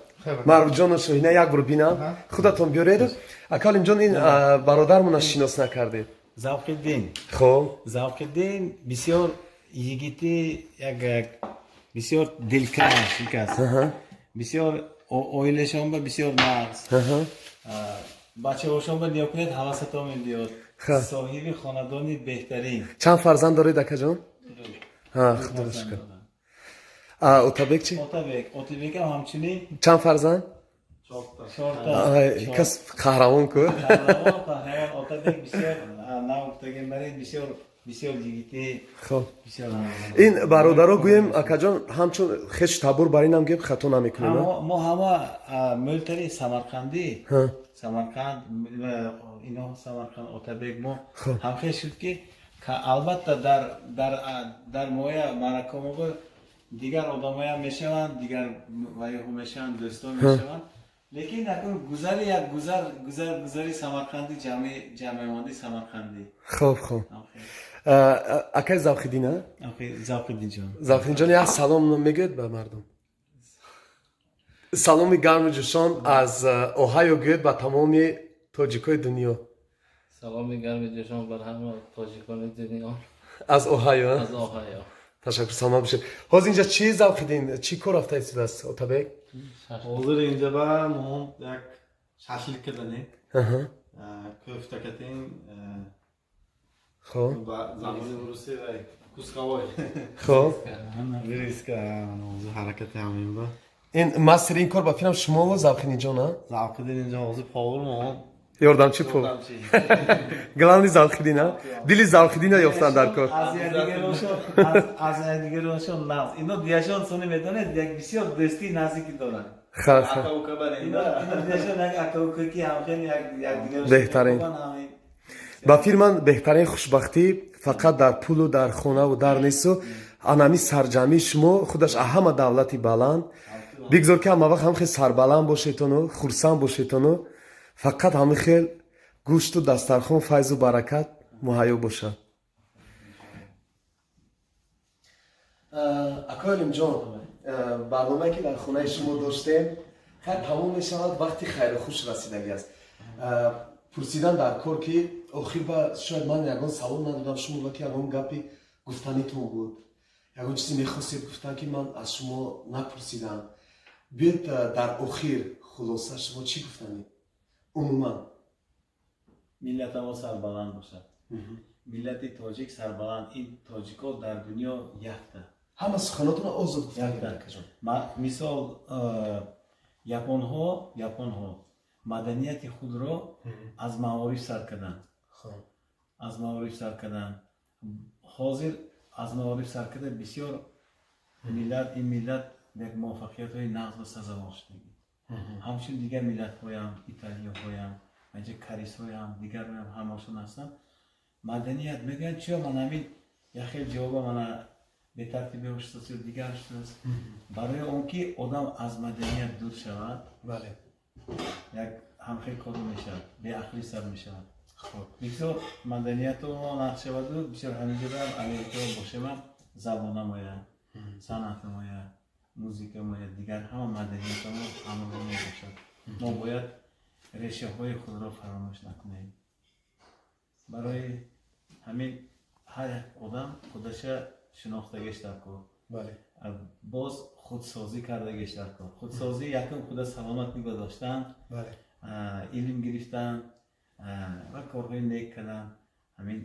Маъруфҷону Шоҳина як бор бинам, худатон биёред. Ака Олимҷон, ин бародармона шинос накардед. Завқиддин. Хоб. Завқиддин бисёр Yigiti як як бисёр дилкаш икас. Бисёр оилашонба бисёр нағз. Бачаҳошонба нигоҳ кунед, ҳавасатон мебиёд. Соҳиби хонадони беҳтарин. Чанд фарзанд доред, акаҷон? Ҳа, худо шукр. Отабек чӣ? Отабек, Отабекам ҳамчунин. Чанд фарзанд? Чорта. Кас қаҳрамон ку. Қаҳрамон, қаҳрамон Отабек бисёр нав гуфтагем барин бисёр бисёр йигити. Хоб. Бисёр. Ин бародаро гӯем, акаҷон, ҳамчун хешу табор бар инам гӯем, хато намекунем? Мо ҳама мӯлтари Самарқандӣ, Самарқанд, ино Самарқанд, Отабек, мо ҳамхел шуд, ки албатта дар моя маъракамого дигар одамоям мешаванд, дигар вайҳо мешаванд, дӯстон мешаванд, лекин акун гузари як гузар гузар гузари самарқандӣ, ҷамъомади самарқандӣ. Хоб, акай Завқиддин, а? Завқиддинҷон. Завқиддинҷон, як салом мегӯед ба мардум, саломи гарму ҷӯшон аз Оҳайо гӯед ба тамоми тоҷикои дунё. Саломи гарми ҷӯшон бар ҳама тоҷикони дунё. Аз Оҳайо. Аз Оҳайо. Ташаккур, саломат бошед. Ҳозир инҷа чӣ, Завқиддин, чӣ кор рафта истодааст, Отабек? Ҳозир инҷа ба мо як шашлик каданем, кӯфта катем. Хоб. Ба забони русӣ вай кусковой. Хоб. Вырезка, ҳозир ҳаракати ҳамин ба. Ин мастери ин кор ба фикрам шумо, Завқиддинҷон, а? Завқиддин инҷа ҳозир повар, мо ёрдамчи пул, главный Завқиддин, а? Дили Завқиддина ёфтан дар кор. Аз якдигарошон нағз ино дияшон сони медонед, як бисёр дӯстии наздикӣ доранд. Ино дияшон як ака-укаки ҳамхел якдигарошон. Беҳтарин. Ба фикр ман, беҳтарин хушбахтӣ фақат дар пулу дар хонаву дар несту анами сарҷамъии шумо худаш ҳама давлати баланд. Бигзор ки ҳама вақт ҳам хел сарбаланд бошедтону хурсанд бошедтону фақат ҳамин хел гӯшту дастархон, файзу баракат муҳайё бошад. Акои Олимҷон, барномае ки дар хонаи шумо доштем, хайр, тамом мешавад, вақти хайру хуш расидагӣ аст. Пурсидан дар кор, ки охир ба шояд ман ягон савол надодам шумо ки ягон гапи гуфтанитон буд, ягон чизе мехостед гуфтан, ки ман аз шумо напурсидам. Биёед, дар охир хулоса шумо чӣ гуфтанед умуман? Миллатамо сарбаланд бошад, миллати тоҷик сарбаланд. Ин тоҷико дар дунё якта. Ҳама суханотонро озод Якта. гуфтанед. Мисол, японҳо маданияти худро аз маориф сар карданд, аз маориф сар карданд. Ҳозир аз маориф сар карда бисёр миллат, ин миллат як муваффақиятҳои нағзро сазовор шудагӣ. Ҳамчун дигар миллатҳоям, италиёҳоям, инҷа карисҳоям, дигарҳоям, ҳамашон ҳастанд. Маданият мегӯянд, чиё ман ҳамин як хел ҷавоба мана бетартибиҳо шудааст ё дигар шудааст. Барои он ки одам аз маданият дур шавад, як ҳамхел кору мешавад, беақлӣ сар мешавад. Бисёр маданияту мо нақш шаваду бисёр ҳаминҷода Америкао бошемам, забона моя, санъата моя, музика моя, дигар ҳама маданиятамо ҳамроҳ мебошад. Мо бояд решаҳои худро фаромӯш накунем. Барои ҳамин ҳар як одам худаша шинохтагиш дар кор, боз худсозӣ кардагиш дар кор. Худсозӣ якум худа саломат нигоҳ доштан, илм гирифтан ва корҳои нек кардан, ҳамин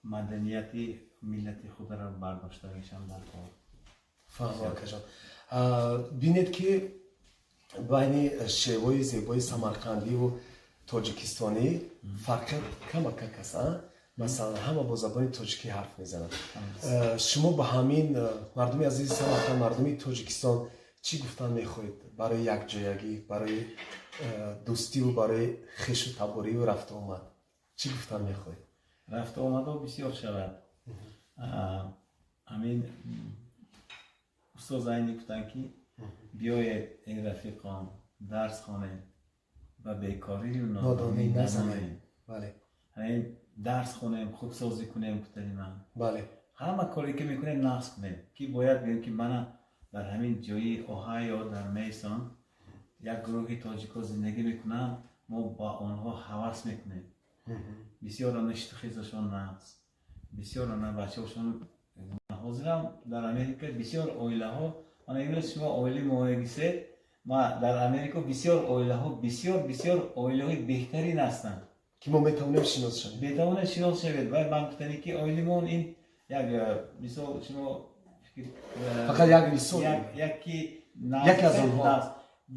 маданияти миллати худро бардоштагишам дар кор. Фаҳмо, акаҷон. Бинед, ки байни шевои зебои самарқандиву тоҷикистонӣ фарқият камакак аст, а? Масалан, ҳама бо забони тоҷикӣ ҳарф мезананд. Шумо ба ҳамин мардуми азизи Самарқанд, мардуми Тоҷикистон чӣ гуфтан мехоҳед барои якҷоягӣ, барои дӯстиву барои хешу табориву рафту омад? Чӣ гуфтан мехоҳед? Рафту омадҳо бисёр шавад. Ҳамин устоз Айнӣ гуфтанд, ки биёед, эй рафиқон, дарс хонем ва бекорию нодонӣ назанем. Ҳамин дарс хонем, худсозӣ кунем, гуфтани ман. Ҳама коре ки мекунем, нағз кунем, ки бояд гӯем, ки мана дар ҳамин ҷои Оҳайо, дар Мейсон як гурӯҳи тоҷикҳо зиндагӣ мекунанд, мо ба онҳо ҳавас мекунем. Бисёр ана шиту хезашон нағз, бисёр ана бачаҳошон. Ҳозирам дар Америка бисёр оилаҳо, мана имрӯз шумо оилаи мо гисед, ма дар Америка бисёр оилаҳо, бисёр бисёр оилаҳои беҳтарин ҳастанд, ки мо метавонем шинос шавем. Метавонед шинос шавед. Вай ман гуфтане, ки оилимон ин як мисол шумо фақат як мисол. Яки. Яке аз онҳо.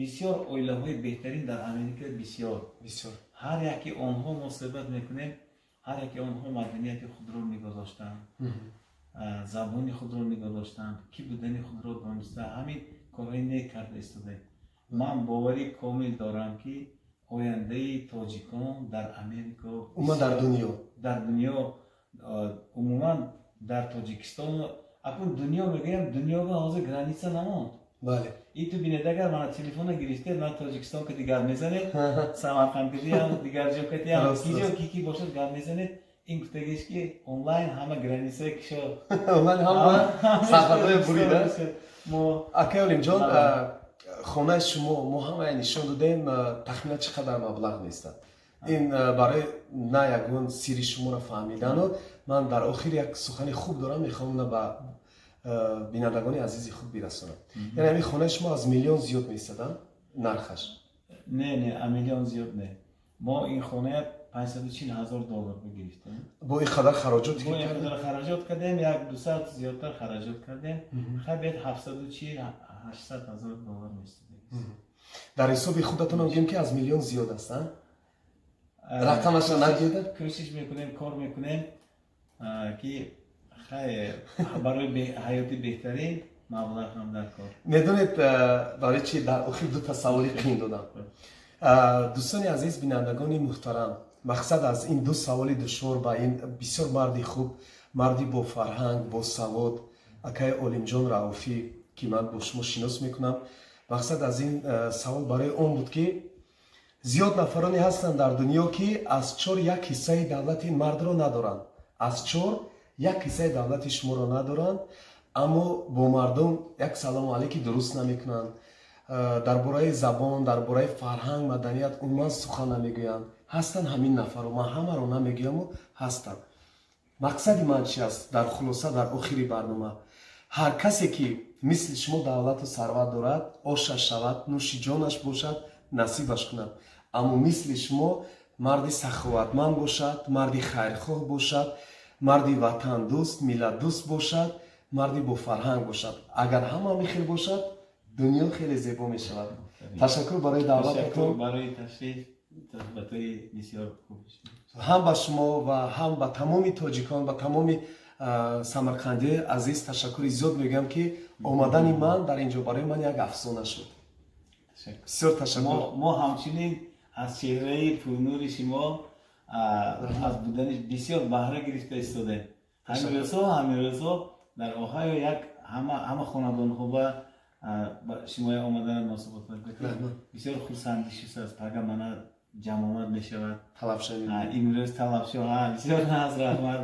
Бисёр оилаҳои беҳтарин дар Америка бисёр. Бисёр. Ҳар яки онҳо мо суҳбат мекунем, ҳар яки онҳо маданияти худро нигоҳ доштанд, забони худро нигоҳ доштанд, кӣ будани худро дониста, ҳамин корҳои нек карда истодаем. Ман боварӣ комил дорам, ки ояндаи тоҷикон дар Америко, умуман дар дунё, дар дунё, умуман дар Тоҷикистон, акун дунё мегӯям, дунёга ҳозир граница намонд. И ту бинед, агар мана телефона гирифтед, ман Тоҷикистон ки дигар мезанед, Самарқанд кадиам, дигар ҷо кадиам, ки ҷо ки бошад, гап мезанед. Ин гуфтагиш, ки онлайн ҳама граница кишо. Онлайн ҳама сарҳадҳои бурида. Мо Акай Олимҷон, хонаи шумо мо ҳамая нишон додем, тахминан чӣ қадар маблағ меистад? Ин барои на ягон сирри шуморо фаҳмидану ман дар охир як сухани хуб дорам, мехоҳам уна ба бинандагони азизи худ бирасонам. Яъне ҳамин хонаи шумо аз миллион зиёд меистадам нархаш? Не, аз миллион зиёд не. Мо ин хоная 540 000 доллар гирифтем. Бо ин қадар хароҷот? Бо ин қадар хароҷот кардем, як 200 зиёдтар хароҷот кардем. Хай, бед 740, 800 000 доллар местодем. Дар ҳисоби худатонам гӯем, ки аз миллион зиёд аст, рақамаша нагӯеда? Кӯшиш мекунем, кор мекунем, ки хай, барои ҳаёти беҳтарин маблағ ҳам дар кор. Медонед, барои чи дар охир дута саволи қиин додам? Дӯстони азиз, бинандагони муҳтарам, мақсад аз ин ду саволи душвор ба ин бисёр марди хуб, марди бофарҳанг, босавод, акаи Олимҷон Рауфӣ, ки ман бо шумо шинос мекунам, мақсад аз ин савол барои он буд, ки зиёд нафароне ҳастанд дар дунё, ки аз чор як ҳиссаи давлати ин мардро надоранд, аз чор як ҳиссаи давлати шуморо надоранд, аммо бо мардум як салому алейки дуруст намекунанд, дар бораи забон, дар бораи фарҳанг, маданият умуман сухан намегӯянд. Ҳастанд ҳамин нафаро, ман ҳамаро намегӯяму ҳастанд. Мақсади ман чи аст дар хулоса, дар охири барнома? Ҳар касе ки мисли шумо давлату сарват дорад, ошаш шавад, нӯши ҷонаш бошад, насибаш кунад, аммо мисли шумо марди саховатманд бошад, марди хайрхоҳ бошад, марди ватандӯст, миллатдӯст бошад, марди бофарҳанг бошад. Агар ҳама михел бошад, дунё хеле зебо мешавад. Ташаккур барои даъвататон. Барои ташриф, суҳбатҳои бисёр хуб. Ҳам ба шумо ва ҳам ба тамоми тоҷикон, ба тамоми самарқандиёи азиз ташаккури зиёд мегӯям, ки омадани ман дар ин ҷо барои ман як афсона шуд. Бисёр ташаккур. Мо ҳамчунин аз чеҳраи пурнури шумо, аз будани бисёр баҳра гирифта истодем. Ҳамин рӯзҳо дар Оҳайо як ҳама хонадонҳо ба шумоя омадана муносибат бисёр хурсандӣ шудааст. Пага мана ҷамъомад мешавад. Талабшавӣ. Имрӯз талабшо, бисёр наз, раҳмат.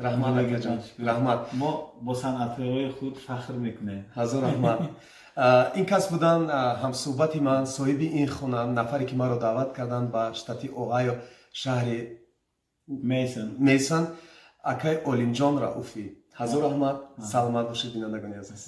Раҳмат, акаҷон, раҳмат. Мо бо санъаткорои худ фахр мекунем. Ҳазор раҳмат. Ин кас буданд ҳамсӯҳбати ман, соҳиби ин хона, нафаре ки маро даъват карданд ба штати Оҳайо, шаҳри Мейсон. Мейсон, акаи Олимҷон Рауфӣ. Ҳазор раҳмат, саломат бошед, бинандагони азиз.